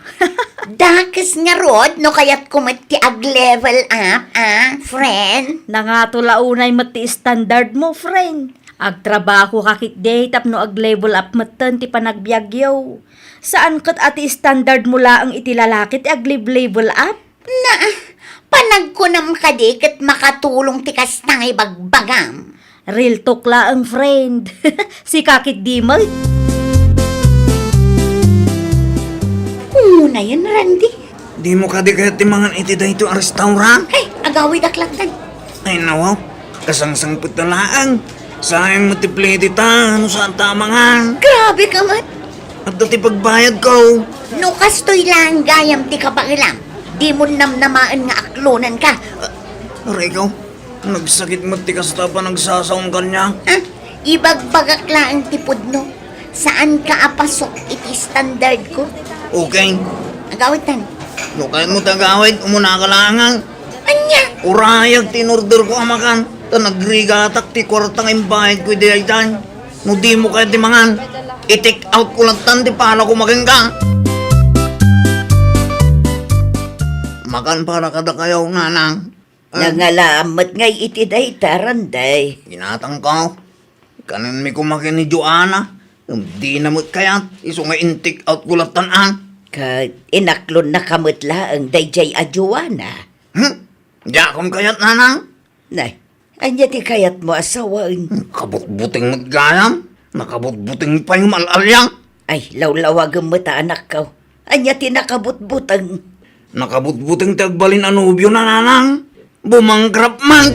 Dakes ngarud no kayatko met ti ag-level up, a, friend. Nangato la unay met ti standard mo, friend. Agtrabaho ka ketdi tapno ag-level up metten ti panagbiagyo. Saan ket a ti standard mo laeng iti lalaki ti ag-level up? Na, panagkunam kadi ket makatulong ti kasta nga ibagbagam? Real talk laeng, friend. Sika ketdi met. Unayen, Randy. Dimo kadi kayat ti mangan iti daytoy a restaurant? Ay, agawidak lattan. Ay, nawaw. Kasangsangpet ta laeng. Sayang met ti plete ta, no saan ta mangan. Grabe ka met. Adda ti pagbayadko. No kastoy laeng gayam ti kabaelam, dimon namnamaen nga aklonenka. Aray ko, nagsakit met ti kasta a panagsasaom kaniak. Ah, ibagbagak laeng ti pudno. Saanka a pasok iti standard ko. Okay. Agawitan. No kayatmo ti agawid, umunaka laeng. Ania? Urayak ti in-orderko a makan, ta nagrigatak ti kuarta nga imbayadko idi daytan. No dimo kayat ti mangan, i-take outko lattan ti palako makenka. Makan para kadakayo, nanang. Ah. Nangalaam met ngay iti dayta, Randy. Ginatangko. Kanenmi koma ken ni Joanna. Ngem dina met kayat, isu nga in-take outko lattan a. Ket inaklonnaka met laeng daydiay a Joanna. Hmm? Diakon kayat, nanang? Nay, ania ti kayatmo a sawen? Hmm, kabutbuteng met gayam. Nakabutbuteng pay nga mal-alian. Ay, lawlawagem met a, anakko. Ania ti nakabutbuteng? Nakabutbuteng ti agbalin a nobiona, nanang. Bumangkrap man.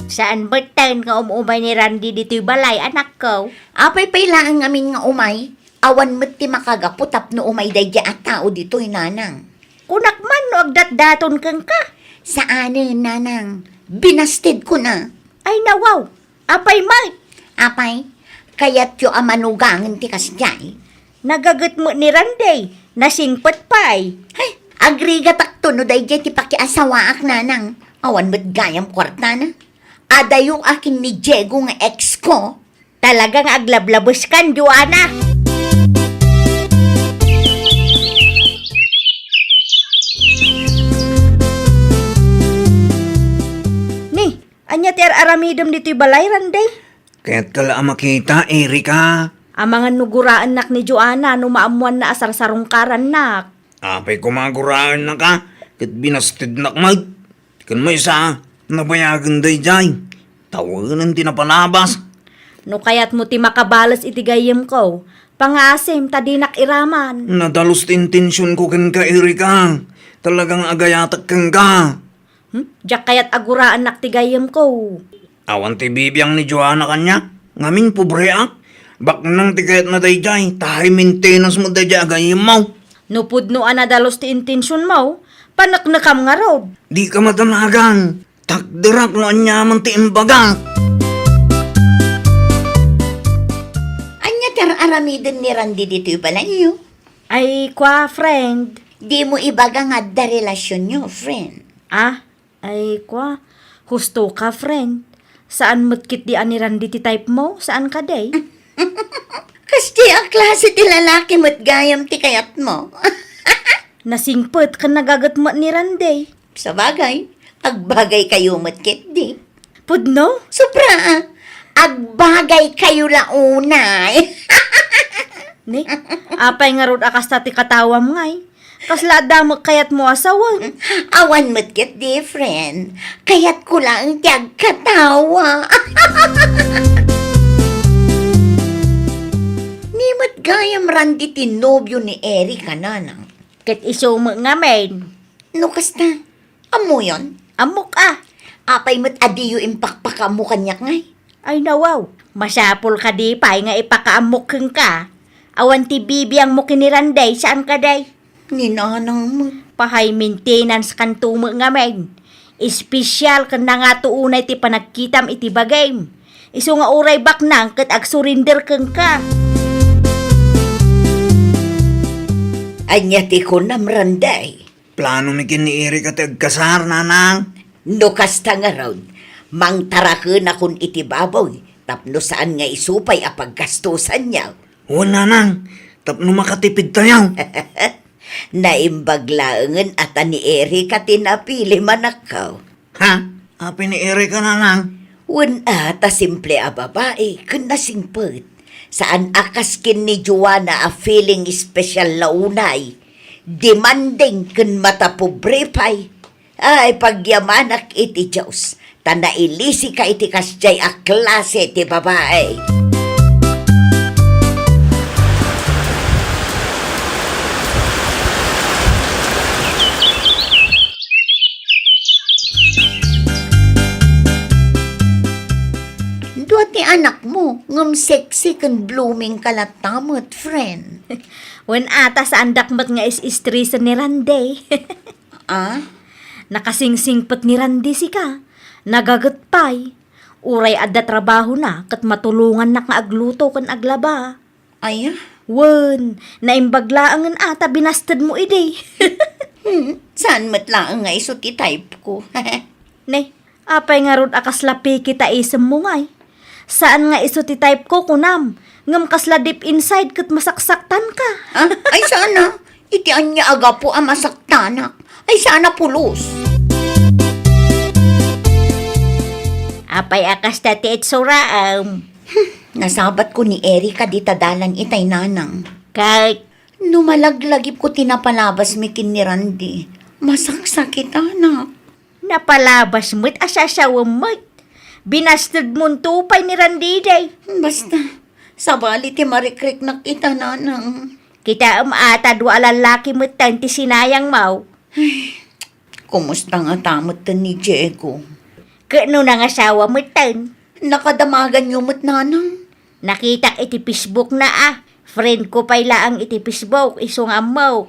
Saan metten nga um-umay ni Randy ditoy balay, anakko? Apay pay laeng ngamin nga umay? Awan met ti makagapu tapno umay daydiay a tao ditoy, nanang. Kunak man no agdatdaton kenka. Saanen, nanang. Binastedkon a. Ay, nawaw. Apay met? Apay, kayatyo a manugangen ti kasdiay? Nagaget met ni Randy. Nasingpet pay. Hay, agrigatakto no daydiay ti pakiasawaak, nanang. Awan met gayam kuartana. Adayo a ken ni Diego nga ex ko. Talaga nga aglablabeskan, Joanna. Ni, ania ti ar-aramidem ditoy balay, Randy? Kayatka la a makita, Erika. Amangan no guraennak ni Joanna no maammoanna a sarsarungkarannak. Apay koma a guraennaka, ket binastednak met. Ken maysa, nabayagen daydiay. Tawenen ti napalabas. No kayatmo ti makabales iti gayyemko, pangasim ta dinak iraman. Nadalus ti intensionko kenka, Erika. Talaga nga agayatak kenka. Hmm? Diak kayat a guraennak ti gayyemko. Awan ti bibiang ni Joanna kaniak. Ngamin, pobreak. Baknang ti kayatna daydiay. Ta high maintenance met daydiay a gayyemmo. No pudno a nadalus ti intensionmo, paneknekam ngarud. Dika madanagan. Takderak no aniaman ti imbagak. Ania ti ar-aramiden ni Randy ditoy balayyo? Ay, kua, friend. Dimo ibaga nga adda relasionyo, friend. Ah, ay, kua. Husto ka, friend. Saan met ketdi a ni Randy ti type mo? Saan kadi? Kasdi a klase ti lalaki met gayam ti kayatmo. Nasingpet ken nagaget met ni Randy. Sabagay, agbagay kayo met ketdi. Pudno? Sobra, ah. Agbagay kayo la unay. Ni, apay ngarud a kasta ti katawam ngay? Kasla adda met kayatmo a sawen? Awan met ket different. Kayatko laeng ti agkatawa. Ni met gayam, Randy, ti nobio ni Erica, nanang. Ket isu met ngamin. No kasta, ammoyon? Ammok a. Apay met a diyo impakpakaammo kaniak ngay? Ay, nawaw. Masapul kadi pay nga ipakaammok kenka. Awan ti bibiangmo ken ni Randy, saan kadi? Ni nanang met. Pa-high maintenance kanto met ngamin. Espesyal ken nangatoonay ti panagkitam iti bagim. Isu nga uray baknang ket agsurinder kenka. Ania ti kunam, Randy? Plano mi ken ni Erica ti agkasar, nanang. No kasta ngarud, mangtarakenakon iti baboy tapno saan nga isu pay a paggastosanyo. Wen, nanang, tapno makatipidtayo. Naimbag laengen a ta ni Erica ti napili, manakko. Ha? Apay ni Erica, nanang? Wen a, ta simple a babai ken nasingpet. Saan a kas ken ni Joanna a feeling special la unay. Demanding ken matapobre pay. Ay, pagyamanak iti Dios, ta nailisika iti kasdiay a klase ti babai. Dua ti anakmo, ngem sexy ken blooming ka latta met, friend. Wen a, ta saandak met nga is-istresen ni Randy. Ah? Nakasingsingpet ni Randy sika. Nagaget pay. Uray adda trabahona ket matulongannak nga agluto ken aglaba. Aya? Wen, naimbag laengen a ta binastedmo idi. Hmm, saan met laeng nga isu ti type ko. Ne, apay ngarud a kasla picky ta isemmo ngay? Saan nga isu ti type ko, kunam, ngem kasla deep inside ket masaksaktanka. Ah, ay sana, iti ania a gapu a masaktanak? Ay sana pulos. Apay a kasta ti itsuraem? Hmm, nasabatko ni Erica dita dalan itay, nanang. Ket? No malaglagipko ti napalabasmi ken ni Randy, masaksakitanak. Napalabas met a sasawem met. Binastedmonto pay ni Randy idi. Basta, sabali ti marikriknak ita, nanang. Kitaem a ta dua a lallaki metten ti sinayangmo. Ay, kumusta ngata metten ni Diego? Ket no nangasawa metten? Nakadamaganyo met, nanang? Nakitak iti Facebook na a. Friend ko pay laeng iti Facebook, isu nga ammok.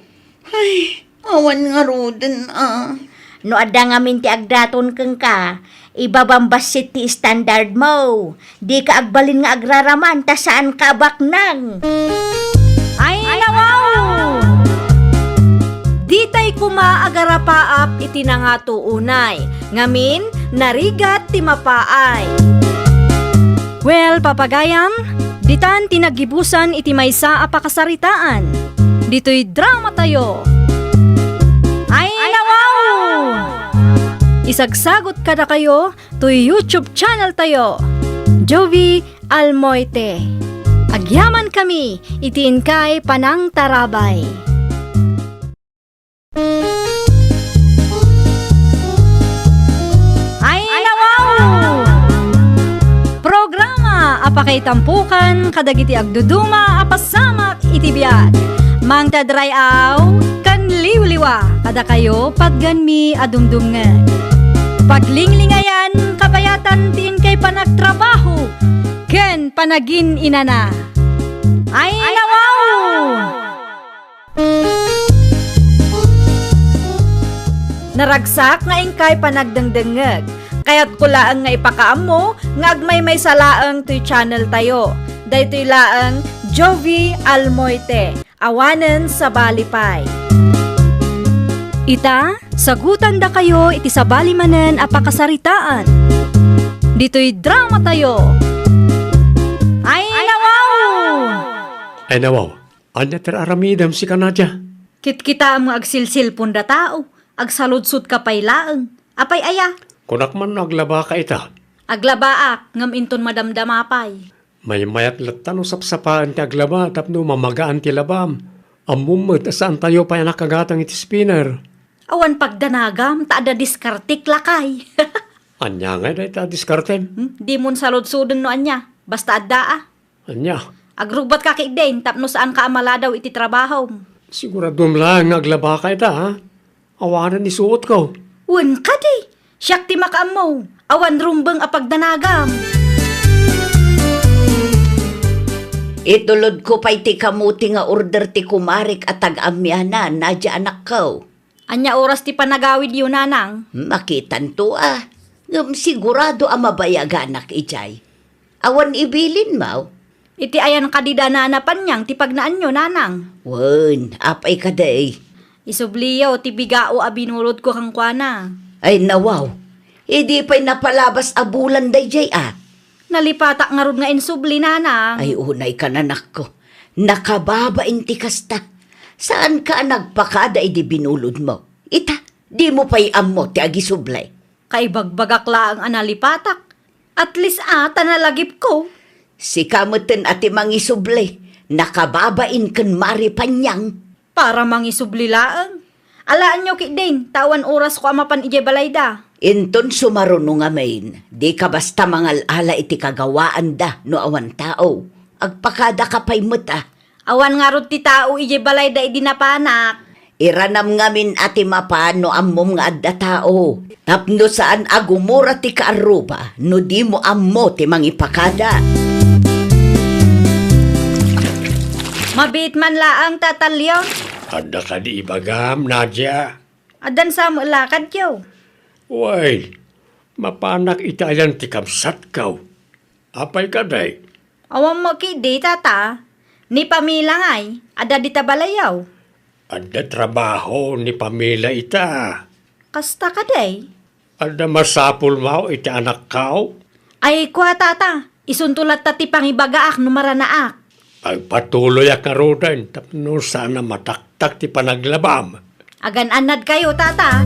Ay, awan ngaruden a. No adda ngamin ti agdaton kenka, ibabam bassit ti standard mo. Dika agbalin nga agraraman ta saanka a baknang. Ay, nawaw! Ditay koma agarapaap iti nangato unay. Ngamin, narigat ti mapaay. Well, papagayam, ditan ti naggibusan iti maysa a pakasaritaan. Ditoy drama tayo. Ay, nawaw! Isagsagot kadakayo toy YouTube channel tayo, Jovie Almoite. Agyaman kami iti inkay panangtarabay. Ay, nawaw! Programa a pakaitampukan kadagiti agduduma a pasamak iti biag. Mangted ray-aw ken liwliwa kadakayo patgenmi a dumdumngeg. Paglinglingayan, kabayatan ti inkay panagtrabaho ken panagin-inana. Ay, nawaw! Naragsak nga inkay panagdengdengngeg. Kayatko laeng nga ipakaammo nga agmaymaysa laeng toy channel tayo. Daytoy laeng Jovie Almoite, awanen sabali pay. Ita, sagutandakayo iti sabali manen a pakasaritaan. Ditoy drama tayo. Ay, nawaw! Ay, nawaw! Ania ti aramidem sika, Nadia? Kitkitaem nga agsilsilpon da tao, agsaludsodka pay laeng. Apay aya? Kunak man no aglabaka ita. Aglabaak, ngem inton madamdama pay. Maymayat latta no sapsapaen ti aglaba tapno mamagaan ti labam. Ammom met a saantayo pay a nakagatang iti spinner. Awan pagdanagam, ta adda diskartek, lakay. Ania ngay dayta a diskartem? Hmm? Dimon saludsoden no ania. Basta adda a. Ania? Agrubbatka ketdin tapno saanka a maladaw iti trabahom. Siguradom laeng nga aglabaka ita, ha? Awanen isuotko. Wen kadi, siak ti makaammo. Awan rumbeng a pagdanagam. Itulodko pay ti kamote nga order ti kumarek a taga-Amianan, Nadia anakko. Ania oras ti panagawidyo, nanang? Makitanto a. Ngem sigurado a mabayaganak idiay. Awan ibilin, maw? Iti ayan kadi da Nana Panyang ti pagnaanyo, nanang? Wen, apay kadi? Isubliyo ti bigao a binulodko kenkuana. Ay, nawaw. Idi pay napalabas a bulan daydiay a. Nalipatak ngarud nga insubli, nanang. Ay, unay ka, nanakko. Nakababain ti kasta. Saanka a nagpakada idi binulodmo? Ita, dimo pay ammo ti agisubli. Kaibagbagak laeng a nalipatak. At least a, ta nalagipko. Sika metten a ti mangisubli. Nakababain ken Mari Panyang. Para mangisubli laeng. Alaenyo ketdin, ta awan orasko a mapan idiay balayda. Inton sumaruno ngamin, dika basta mangal-ala iti kagawaanda no awan tao. Agpakadaka pay met a. Awan ngarud ti tao idiay balayda idi napanak. Iranam ngamin a ti mapan no ammom nga adda tao. Tapno saan a gumura ti kaarruba no dimo ammo ti mangipakada. Mabiit man laeng, Tata Leon. Adda kadi ibagam, Nadia? Addan sa met lakadyo. Wen, mapanak iti ayan ti kabsatko. Apay kadi? Awan met ketdi, Tata. Ni Pamela ngay, adda dita balayyo. Adda trabaho ni Pamela ita. Kasta kadi? Adda masapulmo iti anakko? Ay, kua, Tata, isunto latta ti pangibagaak no maranaak. Agpatuloyak ngaruden tapno saan a mataktak ti panaglabam. Agan-annadkayo, Tata.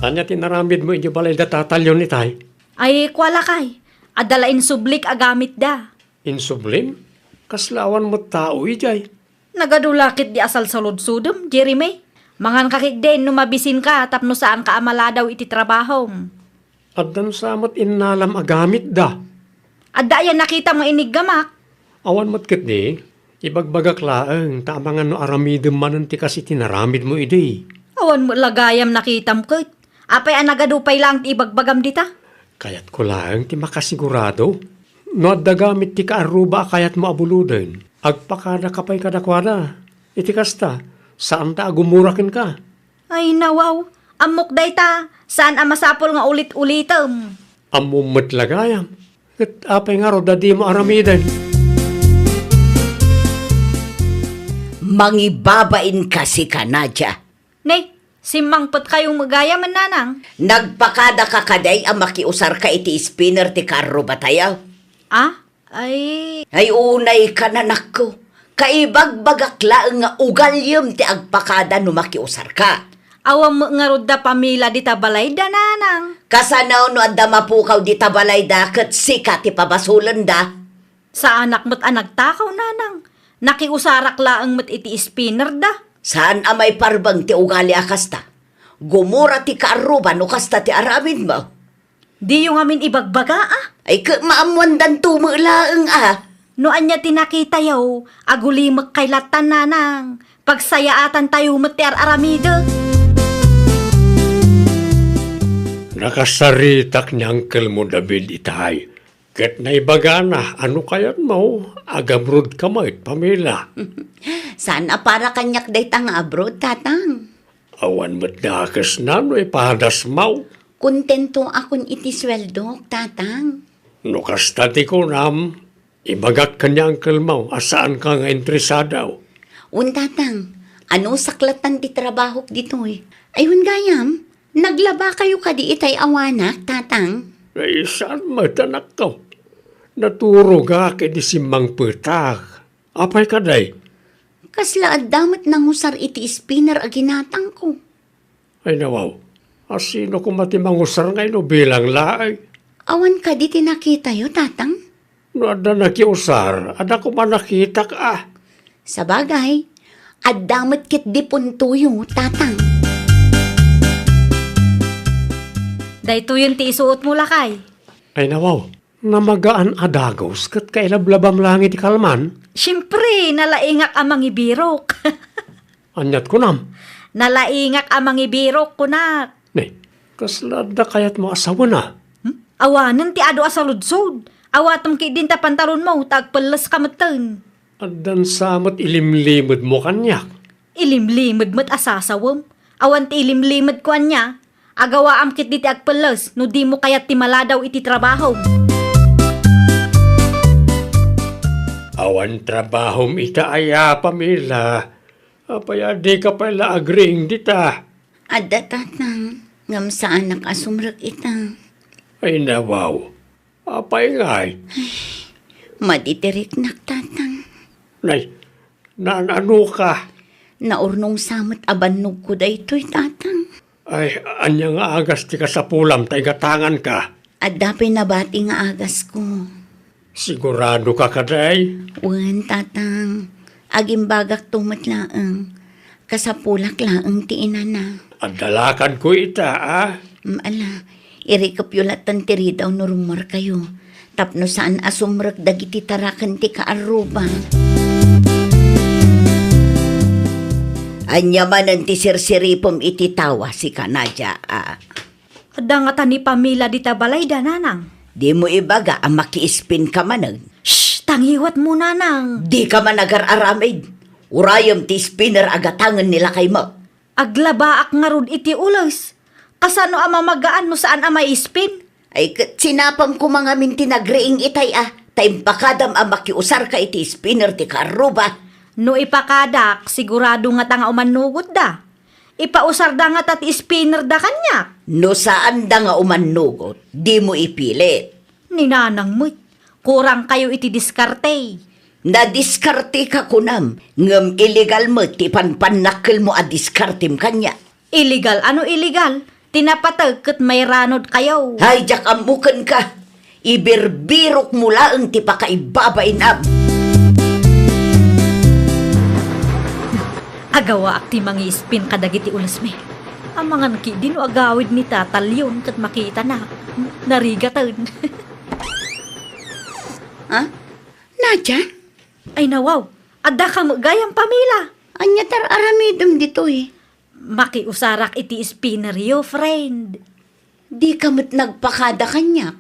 Ania ti inaramidmo idiay balayda Tata Leon itay? Ay, kua lakay, adda la insublik a gamitda. Insublim? Kasla awan met tao idiay? Nagadu la ketdi a salsaludsodem, Jeremy. Manganka ketdin no mabisinka tapno saanka a maladaw iti trabahom. Addan sa met innalam a gamitda. Adda aya nakitam nga iniggamak? Awan met ketdi. Ibagbagak laeng ta amangan no aramidem manen ti kas iti naramidmo idi. Awan met la gayam nakitam ket. Apay a nagadu pay laeng ti ibagbagam dita? Kayatko laeng ti makasigurado. No adda gamit ti kaarruba a kayatmo a buloden, agpakadaka pay kadakuada. Iti kasta, saanta a gumura kenka. Ay, nawaw. Ammok dayta. Saan a masapul nga ulit-ulitem. Ammom met la gayam. Ket apay ngarud a dimo aramiden? Mangibabain kasi ka, Nadia. Ne, simmangpetkayo met gayam, nanang. Nagpakadaka kadi a makiusarka iti spinner ti karrubatayo? Ah? Ay. Ay, unay ka, nanakko. Kaibagbagak laeng nga ugaliem ti agpakada no makiusarka. Awan met ngarud da Pamela dita balayda, nanang. Kasano no adda mapukaw dita balayda ket sika ti pabasolenda? Saanak met a nagtakaw, nanang. Nakiusarak laeng met iti spinner da. Saan a maiparbeng ti ugali a kasta. Gumura ti kaarruba no kasta ti aramidmo. Diyo ngamin ibagbaga, a? Ay, ket maammoandanto met laeng, a. No ania ti nakitayo, agulimekkay lattan, nanang. Pagsayaatantayo met ti ar-aramidek. Nakasaritak ni Uncle mo David itay. Ket naibagana a no kayatmo, agamrod ka met, Pamela. Saan a para kaniak dayta nga abroad, Tatang? Awan met nakesna no ipadasmo. Kontento akon iti sueldok, Tatang. No kasta ti kunam, ibagak ken ni Uncle mo a saanka nga interesado. Wen, Tatang, anusak lattan ti trabahok ditoy. Ay, wen gayam, naglabakayo kadi itay awanak, Tatang? Ay, saan met, anakko? Naturogak idi simmangpetak. Apay kadi? Kasla adda met nangusar iti spinner a ginatangko. Ay, nawaw. A, sino koma ti mangusar nga inubilang laeng? Awan kadi ti nakitayo, Tatang? No adda nakiusar, adda koma nakitak a. Sabagay, adda met ketdi puntoyo, Tatang. Daytoyen ti isuotmo, lakay. Ay, nawaw, namagaan a dagus ket kailablabam laeng iti kalman. Siempre, nalaingak a mangibirok. Aniat kunam? Nalaingak a mangibirok, kunak. Ne, kasla adda kayatmo a sawena? Hmm? Awanen ti adu a saludsod. Awatem ketdin ta pantalonmo, ta agpelleska metten. Addan sa met ilimlimedmo kaniak. Ilimlimed met a sasawem. Awan ti ilimlimedko ania. Agawaam ketdi ti agpelles no dimo kayat ti maladaw iti trabahom. Awan trabahom ita aya, Pamela. Apay a dika pay la agriing dita? Adda, Tatang, ngem saanak a sumrek ita. Ay, nawaw. Apay ngay? Madi ti riknak, Tatang. Nay, naan-ano ka? Naurnong sa met a bannogko daytoy, Tatang. Ay, ania nga agas ti kasapulam ta igatanganka? Adda pay nabati nga agasko. Sigurado ka kadi? Wen, Tatang. Agimbagakto met laeng. Kasapulak laeng ti inana. Adda lakadko ita, a? Mm, ala, irikepyo latta ti ridaw no rummuarkayo. Tapno saan a sumrek dagiti taraken ti kaarruba. Ania manen ti sirsiripem iti tawa, sika, Nadia, a? Adda ngata ni Pamela dita balayda, Nanang. Dimo ibaga a makiispin ka manen? Shh! Tangiwatmo, Nanang. Dika man agar-aramid. Urayem ti spinner a gatangen ni lakaymo. Aglabaak ngarud iti ules. Kasano a mamagaan no saan a maispin? Ay, ket sinapam koma ngamin ti nagriing itay a, ta impakadam a makiusarka iti spinner ti kaarruba. No ipakadak, sigurado ngata nga umannugotda. Ipausarda ngata ti spinnerda kaniak. No saanda nga umannugot, dimo ipilit. Ni Nanang met, kurangkayo iti diskarte. Nadiskarteka kunam, ngem illegal met ti panpannakkelmo a diskartem kaniak. Illegal? Ano illegal? Ti napateg ket mairanodkayo. Hay, diak ammo kenka. Ibirbirokmo laeng ti pakaibabainam. Agawaak ti mangiispin kadagiti ulesmi. Amangan ketdi no agawid ni Tata Leon ket makitana. Narigaten. Ha? Nadia? Ay, nawaw. Adda ka met gayam, Pamela. Ania ti ar-aramidem ditoy? Makiusarak iti spinneryo, friend. Dika met nagpakada kaniak.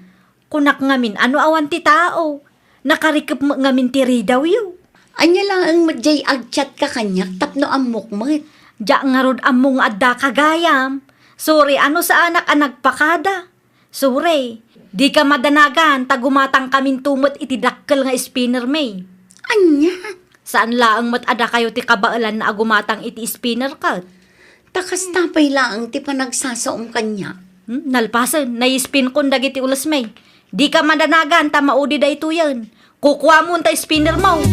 Kunak ngamin a no awan ti tao, nakarikep met ngamin ti ridawyo. Ania laeng met diay agchatka kaniak tapno ammok met. Diak ngarud ammo nga addaka gayam. Sorry a no saanak a nagpakada. Sorry, dika madanagan ta gumatangkaminto met iti dakkel nga spinnermi. Ania? Saan laeng met a dakayo ti kabaelanna a gumatang iti spinner ket. Ta kasta pay laeng ti panagsasaom kaniak. Hmm, nalpasen, naispinkon dagiti ulesmi. Dika madanagan ta maudi daytoyen. Kukuamon ta spinnermo.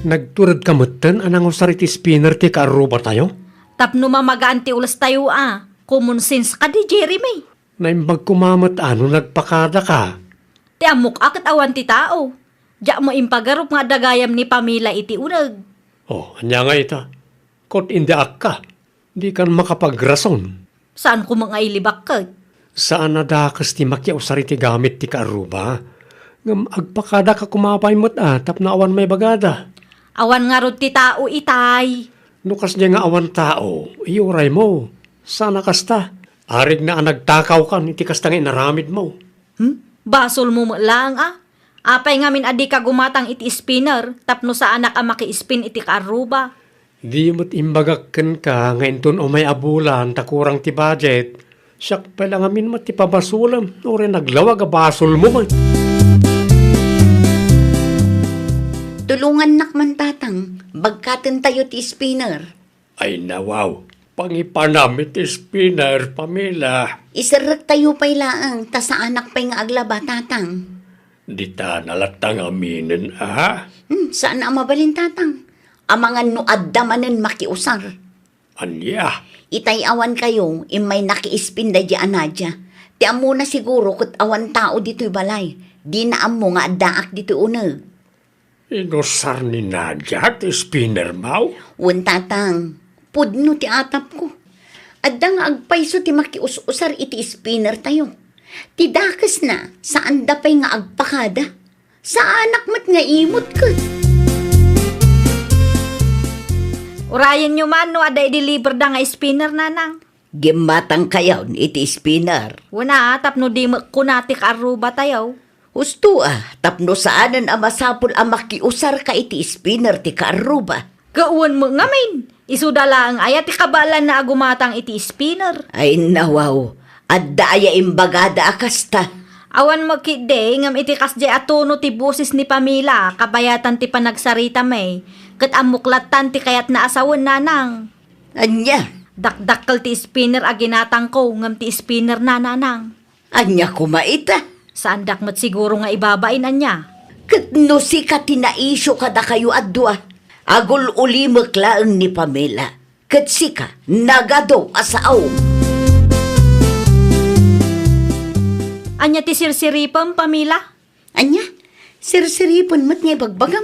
Nagturedka metten a nangusar iti spinner ti kaarrubatayo? Tapno mamagaan ti ulestayo a. Common sense kadi, Jeremy. Naimbag koma met a no nagpakadaka. Ti ammok a ket awan ti tao. Diak met impagarup nga adda gayam ni Pamela iti uneg. Oh, ania ngay ita? Ket indiakka. Dikan makapagrason. Saan koma nga ilibak ket? Saan a dakes ti makiusar iti gamit ti kaarruba. Ngem agpakadaka koma pay met a tapno awan maibagada. Awan ngarud ti tao itay. No kasdiay nga awan tao, iyuraymo. Saan a kasta. Arigna a nagtakawkan iti kasta nga inaramidmo. Hmm? Basolmo met laeng a. Apay ngamin a dika gumatang iti spinner tapno saanak a makiispin iti kaarruba? Di met imbagak kenka nga inton umay a bulan ta kurang ti budget, siak pay la ngamin met ti pabasolem, uray naglawag a basolmo met. Tulongannak man, Tatang. Bagkatentayo ti spinner. Ay, nawaw, pangipanam iti spinner, Pamela. Iserrektayo pay laeng, ta saanak pay nga aglaba, Tatang. Dita na latta ngaminen, a? Hmm, saan a mabalin, Tatang. Amangan no adda manen makiusar. Ania? Itay awan kayo, immay nakiispin daydi a Nadia. Ti ammona siguro ket awan tao ditoy balay. Dina ammo nga addaak ditoy uneg. Inusar ni Nadia ti spinner, maw? Wen, tatang. Pudno ti atapko. Adda nga agpayso ti makius-usar iti spinner tayo. Ti dakesna, saanda pay nga agpakada. Saanak met nga imut ket. Urayenyo man no adda i-deliver da nga spinner, nanang. Gimmatangkayon iti spinner. Wen a, tapno di met kuna ti kaarruba tayo. Husto a, tapno saanen a masapul a makiusarka iti spinner ti kaarruba. Ket wen met ngamin, isuda laeng aya ti kabaelanna a gumatang iti spinner? Ay, nawaw, adda aya imbagada a kasta? Awan met ketdi, ngem iti kasdiay a tono ti boses ni Pamela, kabayatan ti panagsarita mi, ket ammok lattan ti kayatna a sawen, nanang. Ania? Dakdakkel ti spinner a ginatangko, ngem ti spinner na, nanang. Ania koma ita? Saandak met siguro nga ibabain ania. Ket no sika ti naisyu kadakayo a dua, agul-ulimek laeng ni Pamela, ket sika, nagadu a saom. Ania ti sirsiripem, Pamela? Ania? Sirsiripen met nga ibagbagam?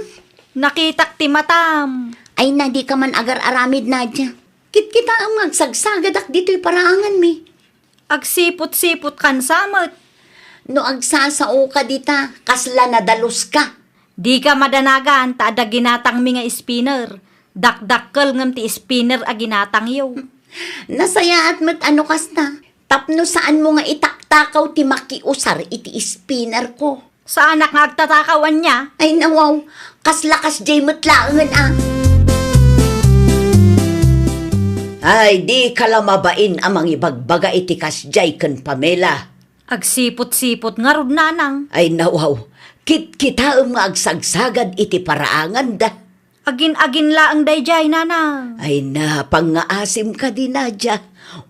Nakitak ti matam. Ay na, dika man agar-aramid, Nadia. Kitkitaem nga agsagsagadak ditoy paraanganmi. Agsiput-siputkan sa met. No agsasaoka dita, kasla nadaluska. Dika madanagan ta adda ginatangmi nga spinner. Dakdakkel ngem ti spinner a ginatangyo. Nasayaat met a no kasta. Tapno saanmo nga itaktakaw ti makiusar iti spinner ko. Saanak nga agtatakaw ania? Ay, nawaw, kasla kasdiay met laengen a. Ay, dika la mabain a mangibagbaga iti kasdiay ken Pamela. Agsiput-siput ngarud, nanang. Ay, nawaw, kitkitaem nga agsagsagad iti paraanganda. Agin-agin laeng daydiay, nanang. Ay na, pangngaasim kadi, Nadia.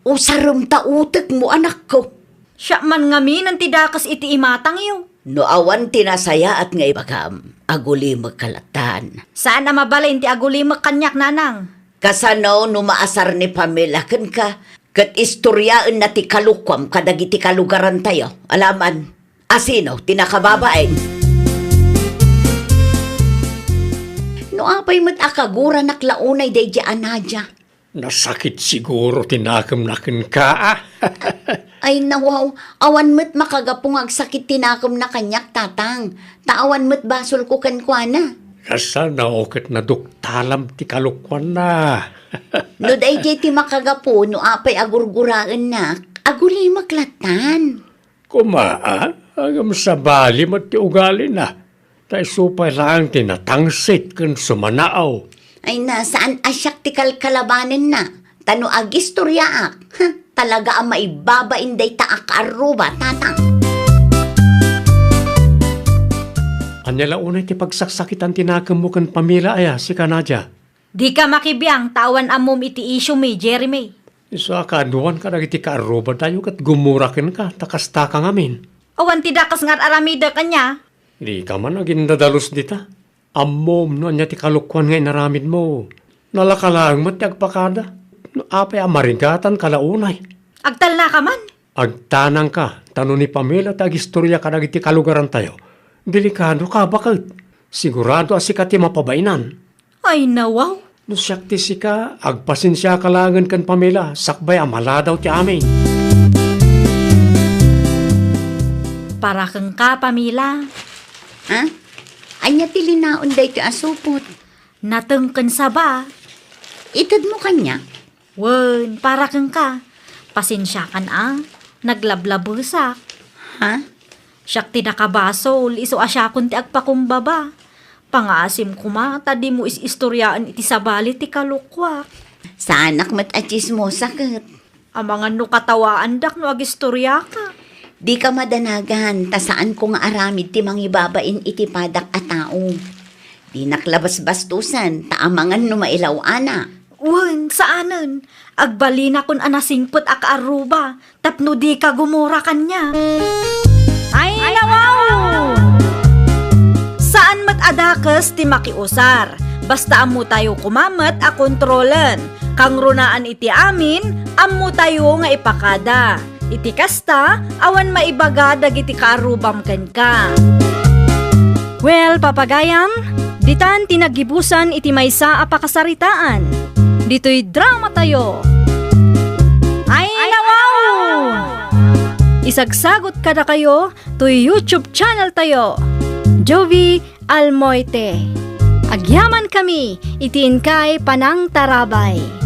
Usarem ta utekmo, anakko. Siak man ngaminen ti dakes iti imatangyo. No awan ti nasayaat nga ibagam, agulimek ka lattan. Saan a mabalin ti agulimek kaniak, nanang. Kasano no maasar ni Pamela kenka, ket istoriaenna ti kalokuam kadagiti kalugarantayo? Alaman. Asino ti nakababain? No apay met a kaguranak la unay daydiay a Nadia. Nasakit siguro ti nakemna kenka, a? Ay, nawaw, awan met makagapu nga agsakit ti nakemna kaniak, tatang. Ta awan met basolko kenkuana. Kasano ket naduktalam ti kalokuanna? No daydiay ti makagapu, no apay a gurguraennak, agulimek lattan. Koma, a? Ngem sabali met ti ugalina. Ta isu pay laeng ti natangsit ken sumanaaw. Ay na, saan a siak ti kalkalabanenna. Ta no agistoriaak, ha, talaga a maibabain dayta a kaarruba, tatang. Ania la unay ti pagsaksakitan ti nakemmo ken Pamela aya, sika Nadia? Dika makibiang ta awan ammom iti isyu mi, Jeremy. Isu a kaaduan kadagiti kaarrubatayo ket gumura kenka, ta kastaka ngamin. Awan ti dakes nga ar-aramidek, ania? Dika man agindadalus dita. Ammom no ania ti kalokuan nga inaramidmo. Nalaka laeng met ti agpakada. No apay a marigatanka la unay? Agtalnaka man? Agtanangka, ta no ni Pamela ti agistorya kadagiti kalugarantayo, delikadoka baket. Sigurado a sika ti mapabainan. Ay, nawaw. No siak ti sika, agpasensiaka laengen ken Pamela, sakbay a maladaw ti amin. Para kenka, Pamela. Ha? Ania ti linaon daytoy a supot? Nateng ken saba. Itedmo kaniak? Wen, para kenka. Pasensiakan a, naglablabesak. Ha? Siak ti nakabasol, isu a siakon ti agpakumbaba. Pangaasim koma ta dimo is-istoriaen iti sabali ti kalokuak. Saanak met a tsismosa ket. Amangan no katawaandak no agistoriaka. Dika madanagan, ta saanko nga aramid ti mangibabain iti padak a tao. Dinak la basbastosen, ta amangan no mailaw-anak. Wen, saanen. Agbalinakon a nasingpet a kaarruba, tapno dika gumura kaniak. Ay, nawaw! Saan met a dakes ti makiusar. Basta ammotayo koma met a kontrolen. Kangrunaan iti amin, ammotayo nga ipakada. Iti kasta, awan maibaga dagiti kaarrubam kenka. Well, papagayam, ditan ti naggibusan iti maysa a pakasaritaan. Ditoy dramatayo. Ay, nawaw! Isagsagot kadakayo toy YouTube channel tayo, Jovie Almoite. Agyaman kami iti inkay panangtarabay.